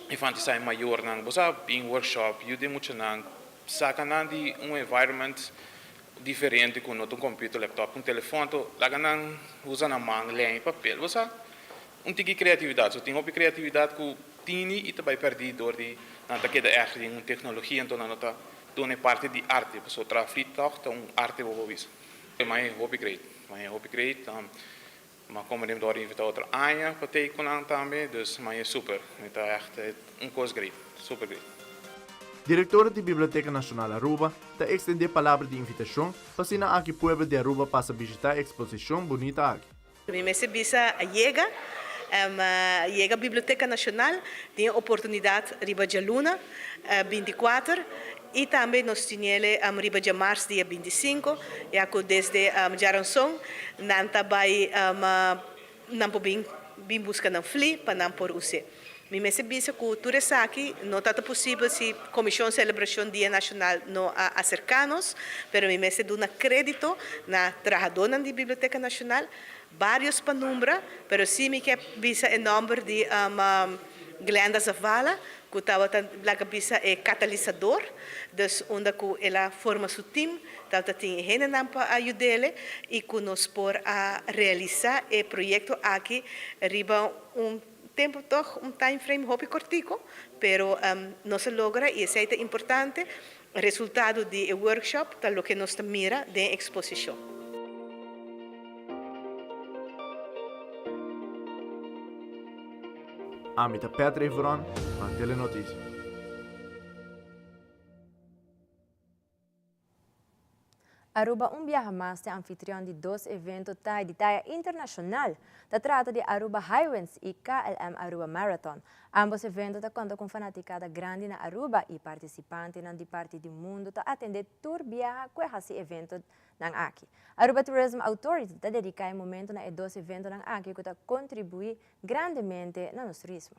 enfatisá e mayornan bo sa bin workshop yuda e muchanan saka nan di un environment diferente ku no ta un computer, laptop, un telefòn anto laga nan usa nan man lei papel bo sa. Un tiki kreatividat. So tin hopi kreatividat ku tini i ta bai pèrdí dor di nan ta keda ègt den un teknologia anto nan no ta duna e parti di arte pasobra traha flit tòg ta un arte bo por bisa. Ma e hopi great. Ma e hopi great. Ma komo den dor invitá otro aña pa tei ku nan tambe dus ma e super. Mi ta ègt un kos great. Super great. Direktora di Biblioteka Nashonal Aruba ta ekstendé palabra di invitashon pa asina aki pueblo di Aruba pasa bishitá e eksposishon bunita aki. Mi mester bisa a yega, yega Biblioteca Nacional tin e oportunidad riba djaluna binti kuater y tambe nos tiniele riba djamars dia binti sinku, ya cu desde djaranson nan ta bay nan por bin bin busca nan fli pa nan por use. Mi mester bisa cu tur esaki no ta ta posibel si Comision Celebracion Dia Nacional no a acerca nos, pero mi mester duna credito na trahadornan di Biblioteca Nacional, varios pa nombra, pero si mi ke bisa e nomber di Glenda Zavala, cu tabata laga bisa e catalizador, dus unda cu el a forma su team, tabata tin e hendenan pa a yudele y cu nos por a realisa e proyecto aki riba un Tempu tòg un time frame hopi kòrtiku, pero nos a logra i esei ta importante. Resultado di e workshop ta loke nos ta mira den e eksposishon. Ami ta Patrick Veron pa Telenoticia. Aruba un biaha mas ta anfitrion di dos evento tai di taya internacional. Ta trata di Aruba Highwinds y KLM Aruba Marathon. Ambos evento ta conta cu fanaticada grandi na Aruba y participantenan di parti di mundo ta atende tur biaha cu e haci eventonan aki. Aruba Tourism Authority ta dedica e momento na e dos eventonan aki cu ta contribui grandemente na nos turismo.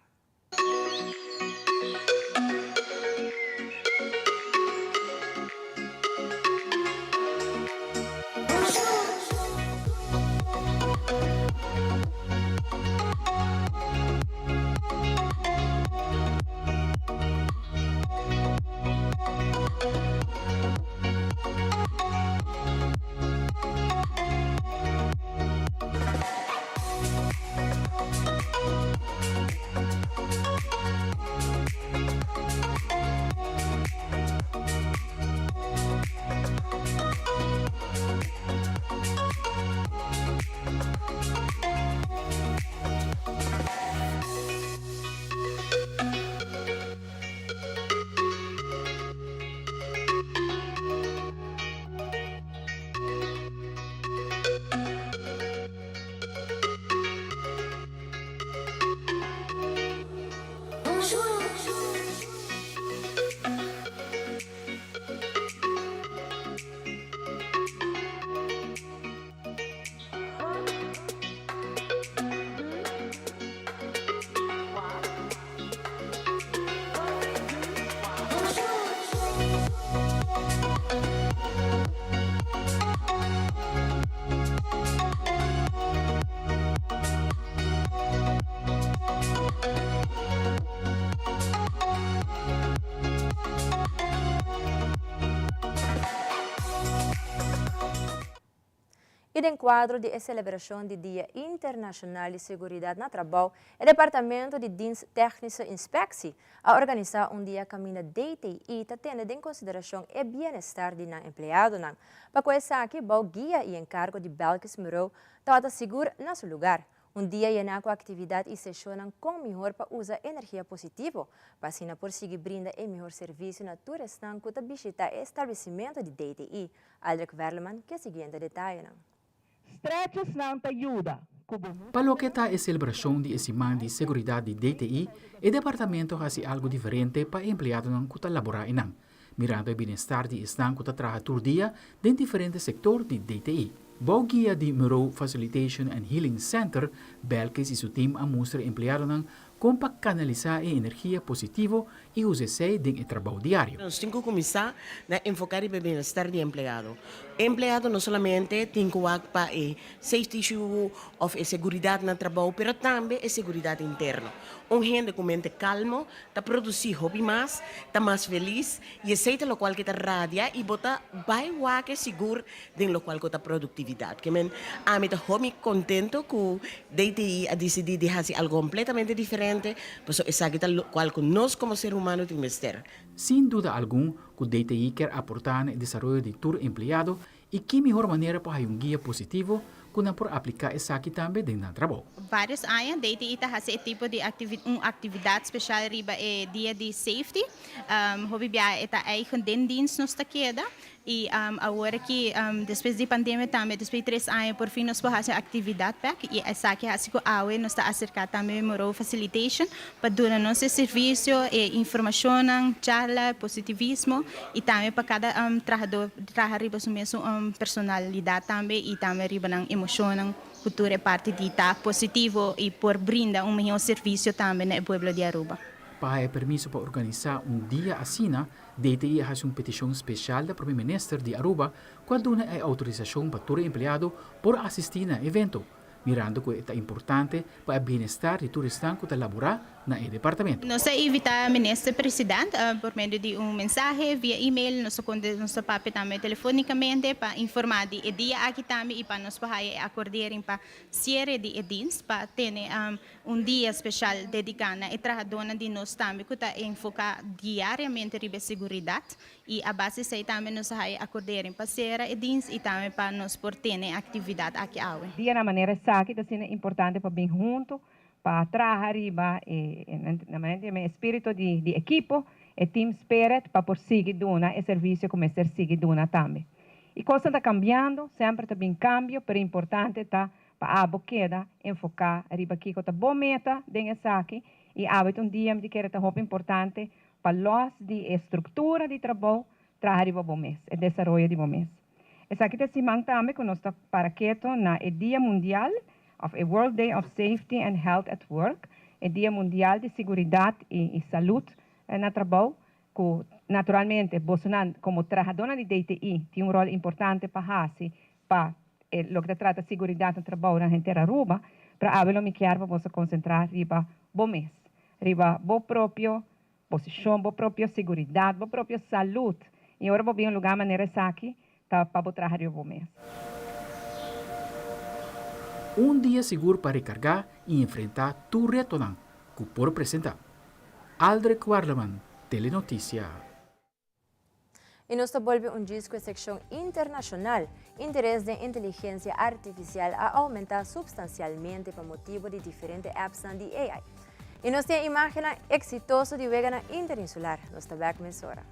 I den kuadro di e selebrashon di Dia Internashonal di Seguridat na Trabou, e Departamento di Dienst Technische Inspectie a organisá un dia kaminda DTI ta tene den konsiderashon e bienestar di nan empleadonan. Pa ku esaki, bou guia i enkargo di Belkis Mureu tabata sigur na su lugar. Un dia yená ku aktividat i seshonnan kon mihor pa usa energia positivo, pa asina por sigui brinda e mihor servisio na tur esnan ku ta bishitá e establesimentu di DTI. Aldrich Werleman ke siguiente detayenan. Stretchesnan ta yuda ku bo Pa loke ta e selebrashon di e siman di seguridat di DTI, e departamento a hasi algu diferente pa e empleadonan ku ta laborá einan, mirando e bienestar di esnan ku ta traha tur dia den diferente sektor di DTI. Bou guia di Murrow Facilitation and Healing Center, Belkis i su tim a mustra e empleadonan kon pa kanalisá e energia positivo i usa esei den e trabou diario. Nos tin ku kuminsá na enfoká riba e bienestar di e empleado. E empleado no solamente tin ku wak pa e safety issue òf e seguridat na trabou, pero tambe e seguridat interno. Un hende ku mente kalmo ta produsí hopi mas, ta mas felis i esei ta lokual ke ta radia i bo ta bai wak e sigur den lokual ku ta produktividat. Ke men ami ta hopi kontento ku DTI a disidí di hasi algu kompletamente diferente, pasobra esaki ta lokual ku nos komo ser humano tin mester. Sin duda algun ku DTI kier aportá na e desaroyo di tur empleado I ki mihor manera pa haya un guia positivo ku nan por apliká esaki tambe den nan trabou? Varios aña DTI ta hasi e tipo di un aktividat speshal riba e dia di safety. Hopi biaha e ta eigen den dienst nos ta keda i awor aki despues di pandemia tambe despues di tres aña por fin nos por hasi un aktividat bek i esaki hasi ku awe nos ta aserká tambe Moro Facilitation pa duna nos e servisio, e informashonnan, charla, positivismo i tambe pa kada trahadó traha riba su mesun personalidat tambe i tambe riba nan emoshonnan ku tur e parti di ta positivo i por brinda un mihó servisio tambe na e pueblo di Aruba. Pa haña permiso pa organisá un dia asina, DTI a hasi un petishon speshal na Prome Minister di Aruba ku a duna e outorisashon pa tur empleado por asistí na e evento. mirando ku e ta importante pa e bienestar di tur esnan ku ta laborá na e departamento. Nos a invitá Minister President por medio di un mensahe via email, nos a konta nos a papia tambe telefonicamente pa informá di e dia aki tambe i pa nos por haya e akordering pa siere di e dienst pa tene un dia speshal dediká na e trahadónan di nos tambe ku ta enfoká diariamente riba e seguridat. I a base esei tambe nos a haya akordering pa sera e dins i tambe pa nos por tene e aktividat aki awe. Dia na manera esaki ta asina importante pa bin hunto pa traha riba e na manera di yama e espiritu di ekipo, e team spirit pa por sigui duna e servisio ku mester sigui duna tambe. I kosnan ta kambiando, semper ta bin kambio, pero importante ta pa abo keda enfoká riba kiko ta bo meta den esaki i awe ta un dia mi ta kere ta hopi importante Pa lòs di e struktura di trabou, traha riba bo mes, e desaroyo di bo mes. Esaki ta e siman tambe ku nos ta para keto na e Dia Mundial òf e World Day of Safety and Health at Work, e Dia Mundial di Siguridat i Salud na Trabou, ku naturalmente bosonan komo trahadónan di DTI tin un ròl importante pa hasi pa e loke ta trata siguridat na trabou na henter Aruba, pero awe lo mi kier pa boso konsentrá riba bo mes. Riba bo propio posishon, bo propio siguridat, bo propio salud. I ora bo bin un lugá manera esaki, ta pa bo traha riba bo mes. Un dia sigur pa rekargá i enfrentá tur retonan ku por presentá. Aldrich Warleman, Telenoticia. I nos ta bolbe un djis ku e sekshon internashonal. Interes den inteligensia artifisial a oumentá supstansialmente pa motibu di diferente appsnan di AI. I nos tin e imágennan eksitoso di weganan interinsular. Nos ta bèk mesora.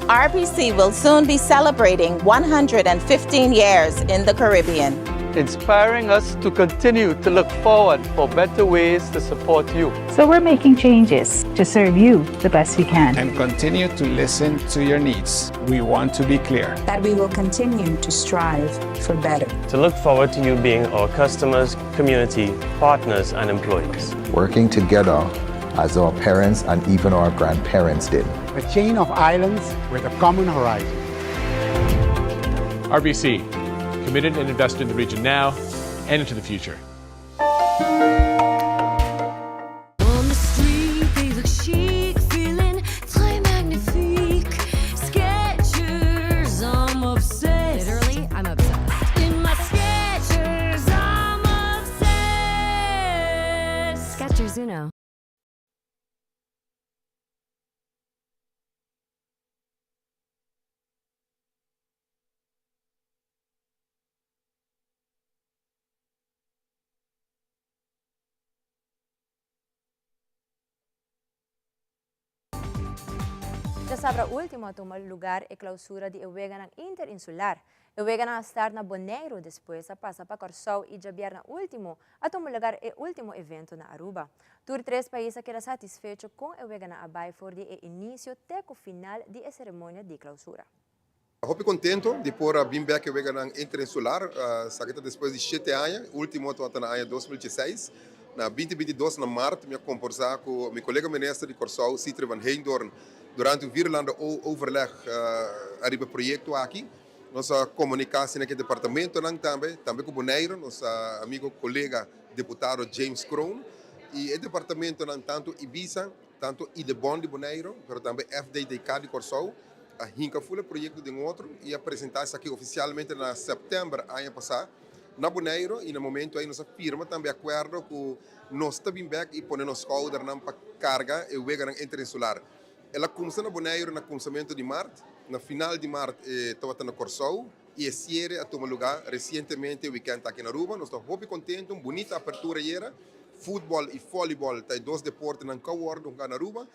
RBC will soon be celebrating 115 years in the Caribbean. Inspiring us to continue to look forward for better ways to support you. So we're making changes to serve you the best we can. And continue to listen to your needs. We want to be clear. That we will continue to strive for better. To look forward to you being our customers, community, partners, and employees. Working together as our parents and even our grandparents did. A chain of islands with a common horizon. RBC, committed and invested in the region now and into the future. On the street, they look chic, feeling très magnifique. Skechers, I'm obsessed. Literally, I'm obsessed. In my Skechers, I'm obsessed. Skechers Uno. Diasabra ultimo a tuma lugar e clausura di e Weganan Interinsular. E weganan a start na Boneiro, despues a pasa pa Corsou y diabierna ultimo a tuma lugar e ultimo evento na Aruba. Tur tres pais a keda satisfecho con e weganan a bay for di e inicio te cu final di e ceremonia di clausura. Hopi contento di por a bin bek e weganan interinsular. Esaki ta despues di shete aña, ultimo tabata na aña 2016. Na 2022 na mart mi a comporsa cu mi colega minister di Corsou, Sithree van Heydoorn, durante un vierlanden overleg ariba e proyecto aki. Nos a comunica asina cu e departamentonan tambe, tambe cu Bonaire, nos amigo colega deputado James Kroon y e departamentonan tanto Ibisa, Tanto Idebon di Boneiru, pero tambe FDDK di Kòrsou a hinka ful e proyekto den otro i a presentá esaki ofisialmente na sèptèmber aña pasá na Boneiru i na momentu ei nos a firma tambe akuerdo ku nos ta bin bèk i pone nos skoudernan pa karga e weganan interinsular. El a kumsa na Boneiru na kumsamentu di mart, na final di mart e tabata na Kòrsou i e siere a tuma lugá resientemente e wikènt aki na Aruba. Nos ta hopi kontentu, un bunita apertura ayera. Futbol y volleyball ta e dos deportenan cu a wordo hunga na Aruba.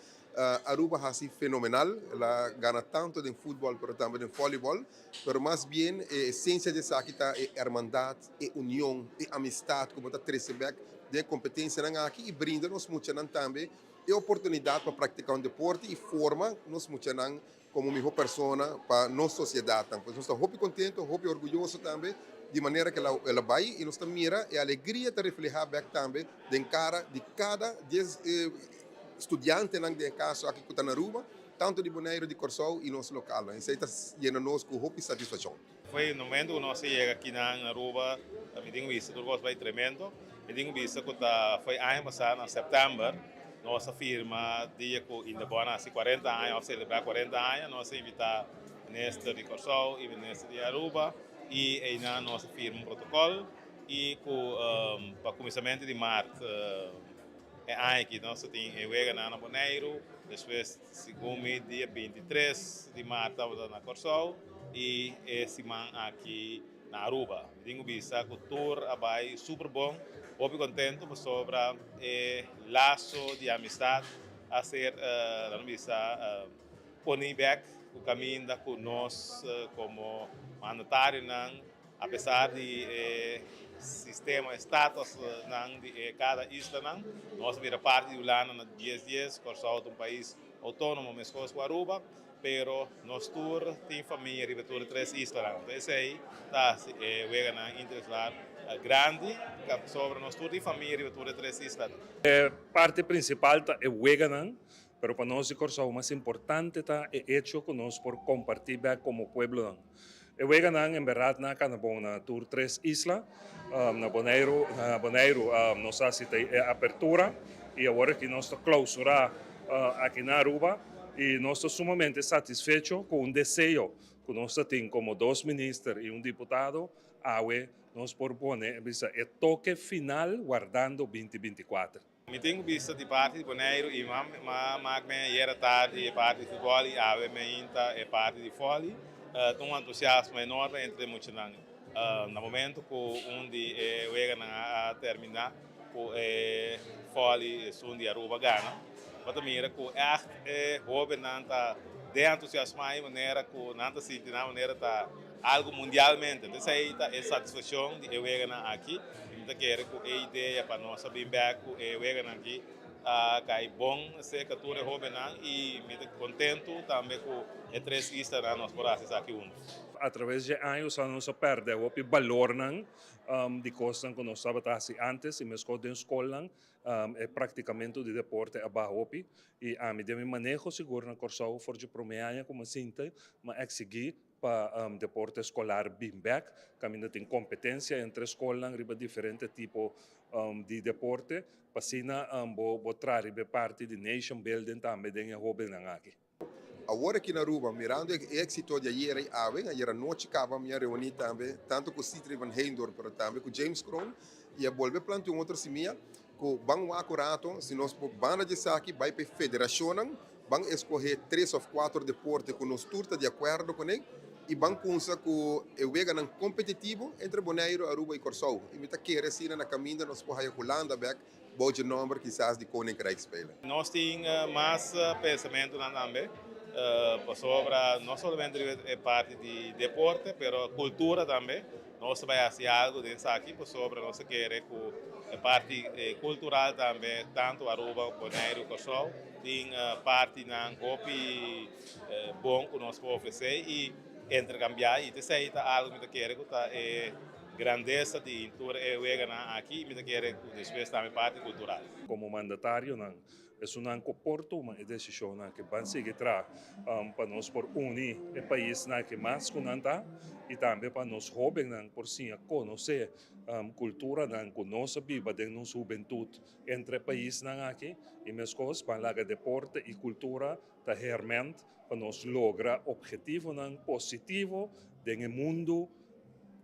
Aruba haci fenomenal, el a gana tanto den futbol pero tambe den volleyball. Pero mas bien e esencia di esaki ta e hermandad, e union, e amistad cu bo ta trece bek den e competencianan aki y brinda nos muchanan tambe e oportunidad pa practica un deporte y forma nos muchanan como miho persona pa nos sociedadnan. Pues nos ta hopi contento, hopi orguyoso tambe di manera cu el a bay y nos ta mira e alegria ta refleha bek tambe den cara di cada dies studiantenan den e caso aki cu ta na Aruba, tanto di Boneiru, di Corsou y nos localnan. Esey ta yena nos cu hopi satisfaccion. Foi no momento cu nos a yega akinan na Aruba, mi tin wista tur cos bay tremendo. Mi tin wista cu ta foi aña pasa na september nos a firma dia cu Indebon a haci cuarenta aña of celebra cuarenta aña. Nos a invita minister di Corsou y minister di Aruba y eynan nos a firma un protocol y cu pa cuminsamento di maart e aña aki nos a tin e weganan na Boneiru. Despues segun mi dia 23 di maart tabata na Corsou y e siman aki na Aruba. Mi tin cu bisa cu tur a bay super bon, hopi contento pasobra e lazo di amistad a ser, laga bisa, poni bek cu caminda cu nos como mandatarionan, apesar di e sistema, e statusnan di e cada islanan, nos a bira parti di Hulanda na dies dies, Corsou ta un pais autonomo mescos cu Aruba. Pero nos tur tin famia riba tur e tres islanan. Enton esei ta hasi e weganan interinsular grandi, pasobra nos tur tin famia riba tur e tres islanan. E parti principal ta e weganan, pero pa nos di Corsou mas importante ta e hecho cu nos por comparti bek como pueblonan. E weganan en berdad na cana bon na tur tres isla. Na Boneiru, na Boneiru nos a haci e apertura y awor aki nos ta clausura aki na Aruba y nos ta sumamente satisfecho cu un deseo cu nos ta tin como dos minister y un diputado awe nos por pone bisa e toke final wardando binti 24. Mi tin ku bista di parti di Boneiru i m'a mak me ayera tardi e parti di futbòl i awe meinta e parti di vòli. Ta un entusiasmo enorme entre e muchanan. Na momento ku un di e weganan a terminá ku e vòli esun di Aruba gana, bo ta mira ku ègt e hóbennan ta den entusiasmá i manera ku nan ta sinti nan manera ta Algo mundialmente. Entonces esey ta e satisfaccion di e weganan aki y mi ta kere cu e idea pa nos a bin bek cu e weganan aki a cay bon cerca tur e hobennan y mi ta contento tambe cu e tres islanan nos por haci esaki hunto. A traves dje años nos a perde hopi balornan di cosnan cu nos tabata haci antes y mescos den scolnan e practicamento di deporte a baha hopi y ami den mi maneho sigur na Corsou for dje prome aña cu mi a sinti mi a exigi. pa deporte eskolar bin bèk, kaminda tin kompetensia entre skolnan riba diferente tipo di deporte, pa asina bo bo traha riba e parti di nation building tambe den e hóbennan aki. Awor aki na Aruba, mirando e éxito di ayera y awe, ayera nochi caba mi a reuni tambe tanto cu Sitri van Heindorp pero tambe cu James Kroon y a bolbe planta un otro simia cu ban wak un rato si nos por banda di esaki bay pa e federacionnan ban escoge tres of cuatro deporte cu nos tur ta di acuerdo cune y ban cunsa cu e weganan competitivo entre Boneiru, Aruba y Corsou y mi ta kere asina na caminda nos por haya Hulanda bek Bou dje nomber kisas di Koninkrijksspelen. Nos tin mas pensamentunan tambe pasobra no solamente riba e parti di deporte pero kultura tambe. Nos ta bai hasi algu den esaki pasobra nos ta kere ku e parti kultural tambe tantu Aruba, Boneiru, Kòrsou tin partinan hopi bon ku nos por ofresé i interkambiá i esei ta algu mi ta kere ku ta e Grandesa di tur e weganan aki i mi ta kere ku despues tambe parti kultural. Komo mandatarionan, esunnan ku por tuma e desishonnan aki ban sigui traha pa nos por uni e paisnan aki mas ku nan ta i tambe pa nos hóbennan por siña konosé kulturanan ku nos a biba den nos hubentut entre e paisnan aki i meskos ban laga deporte i kultura ta herment pa nos logra ophetivonan positivo den e mundu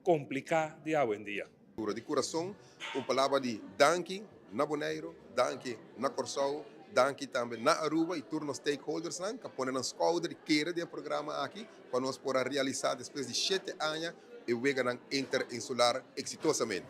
kompliká di awendia. Duro di kurason un palabra di danki na Boneiru, danki na Kòrsou, danki tambe na Aruba i tur nos stakeholdersnan ku a pone nan skouder i kere den e programa aki pa nos por a realisá despues di shete aña e weganan interinsular eksitosamente.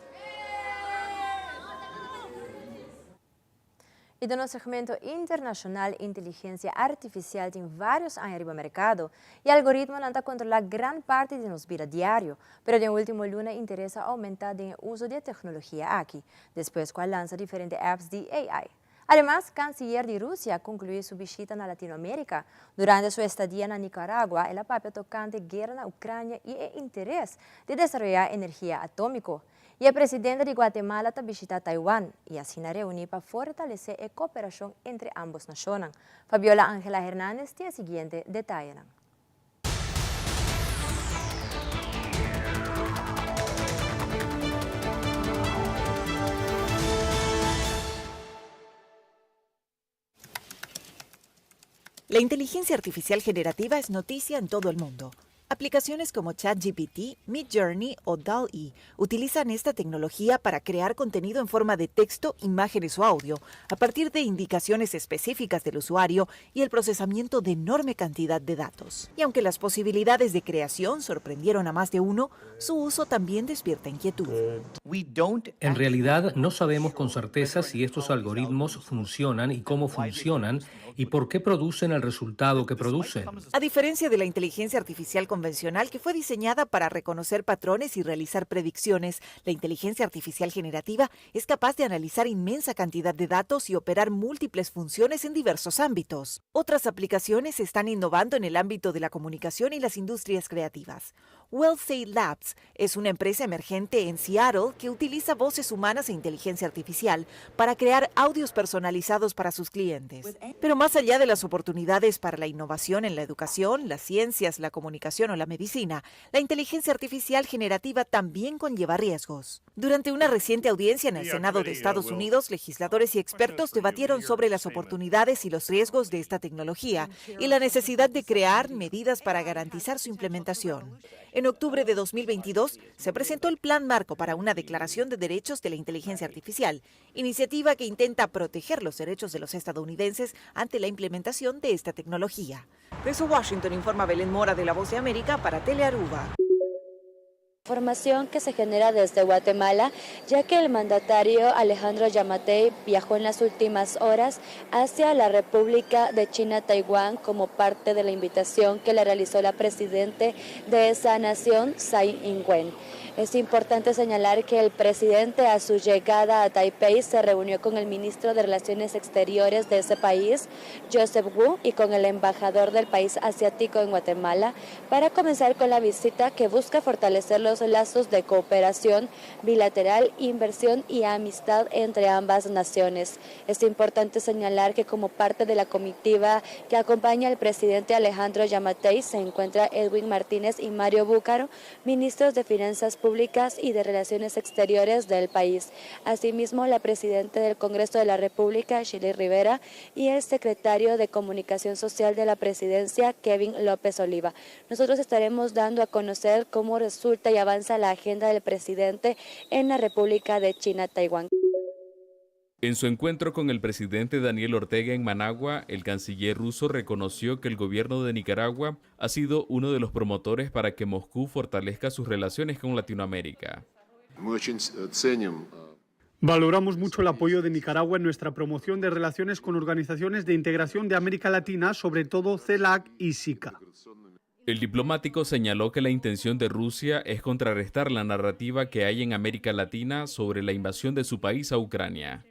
I den nos segmento internashonal inteligensia artifisial tin vários aña riba merkado i algoritmonan ta kontrolá gran parti di nos bida diario. Pero den último luna interes a oumentá den e uso di e teknologia aki, despues ku a lansa diferente apps di AI. Ademas, kansiyer di Rusia a konkluí su bishita na Latinoamérika. Durante su estadia na Nicaragua el a papia tokante guera na Ucrania i e interes di desaroyá energia atómiko. I e presidente di Guatemala ta bishita Taiwan i asina reuní pa fortalesé e koperashon entre ámbos nashonnan. Fabiola Angela Hernandez tin e siguiente detayenan. La inteligencia artificial generativa es noticia en todo el mundo. Aplicaciones como ChatGPT, Midjourney o DALL-E utilizan esta tecnología para crear contenido en forma de texto, imágenes o audio, a partir de indicaciones específicas del usuario y el procesamiento de enorme cantidad de datos. Y aunque las posibilidades de creación sorprendieron a más de uno, su uso también despierta inquietud. En realidad no sabemos con certeza si estos algoritmos funcionan y cómo funcionan y por qué producen el resultado que producen. A diferencia de la inteligencia artificial convencional que fue diseñada para reconocer patrones y realizar predicciones, la inteligencia artificial generativa es capaz de analizar inmensa cantidad de datos y operar múltiples funciones en diversos ámbitos. Otras aplicaciones están innovando en el ámbito de la comunicación y las industrias creativas. Wellsay Labs es una empresa emergente en Seattle que utiliza voces humanas e inteligencia artificial para crear audios personalizados para sus clientes. Pero más allá de las oportunidades para la innovación en la educación, las ciencias, la comunicación o la medicina, la inteligencia artificial generativa también conlleva riesgos. Durante una reciente audiencia en el Senado de Estados Unidos, legisladores y expertos debatieron sobre las oportunidades y los riesgos de esta tecnología y la necesidad de crear medidas para garantizar su implementación. En octubre de 2022 se presentó el Plan Marco para una Declaración de Derechos de la Inteligencia Artificial, iniciativa que intenta proteger los derechos de los estadounidenses ante la implementación de esta tecnología. Desde Washington informa Belén Mora de La Voz de América para Telearuba. Información que se genera desde Guatemala, ya que el mandatario Alejandro Yamatei viajó en las últimas horas hacia la República de China, Taiwán, como parte de la invitación que le realizó la presidente de esa nación, Tsai Ing-wen. Es importante señalar que el presidente a su llegada a Taipei se reunió con el ministro de Relaciones Exteriores de ese país, Joseph Wu, y con el embajador del país asiático en Guatemala, para comenzar con la visita que busca fortalecer los los lazos de cooperación bilateral, inversión y amistad entre ambas naciones. Es importante señalar que como parte de la comitiva que acompaña al presidente Alejandro Giammattei se encuentra Edwin Martínez y Mario Búcaro, ministros de Finanzas Públicas y de Relaciones Exteriores del país. Asimismo, la presidenta del Congreso de la República, Shirley Rivera, y el secretario de Comunicación Social de la Presidencia, Kevin López Oliva. Nosotros estaremos dando a conocer cómo resulta y avanza la agenda del presidente en la República de China, Taiwán. En su encuentro con el presidente Daniel Ortega en Managua, el canciller ruso reconoció que el gobierno de Nicaragua ha sido uno de los promotores para que Moscú fortalezca sus relaciones con Latinoamérica. Valoramos mucho el apoyo de Nicaragua en nuestra promoción de relaciones con organizaciones de integración de América Latina, sobre todo CELAC y SICA. El diplomático señaló que la intención de Rusia es contrarrestar la narrativa que hay en América Latina sobre la invasión de su país a Ucrania.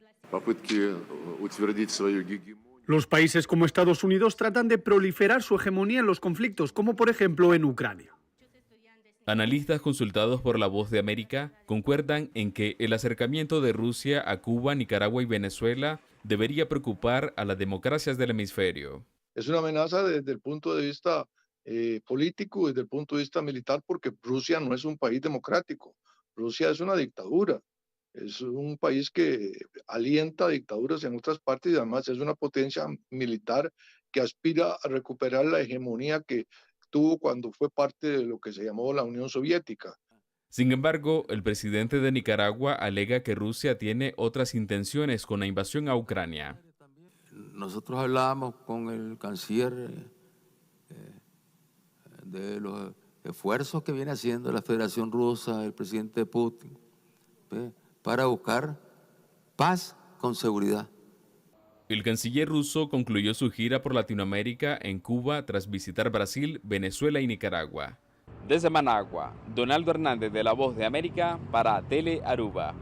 Los países como Estados Unidos tratan de proliferar su hegemonía en los conflictos, como por ejemplo en Ucrania. Analistas consultados por La Voz de América concuerdan en que el acercamiento de Rusia a Cuba, Nicaragua y Venezuela debería preocupar a las democracias del hemisferio. Es una amenaza desde el punto de vista eh, político, desde el punto de vista militar, porque Rusia no es un país democrático. Rusia es una dictadura. Es un país que alienta dictaduras en otras partes y además es una potencia militar que aspira a recuperar la hegemonía que tuvo cuando fue parte de lo que se llamó la Unión Soviética. Sin embargo, el presidente de Nicaragua alega que Rusia tiene otras intenciones con la invasión a Ucrania. Nosotros hablábamos con el canciller eh, de los esfuerzos que viene haciendo la Federación Rusa, el presidente Putin, para buscar paz con seguridad. El canciller ruso concluyó su gira por Latinoamérica en Cuba tras visitar Brasil, Venezuela y Nicaragua. Desde Managua, Donaldo Hernández de La Voz de América para Tele Aruba.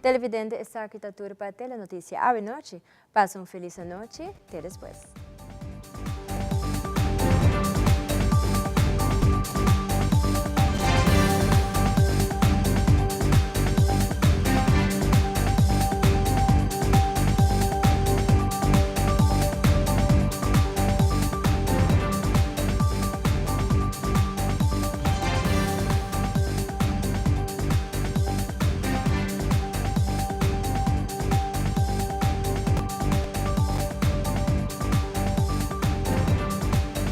Televidente esaki ta tur pa Telenoticia awe nochi. Pasa un feliz anochi. Te despues.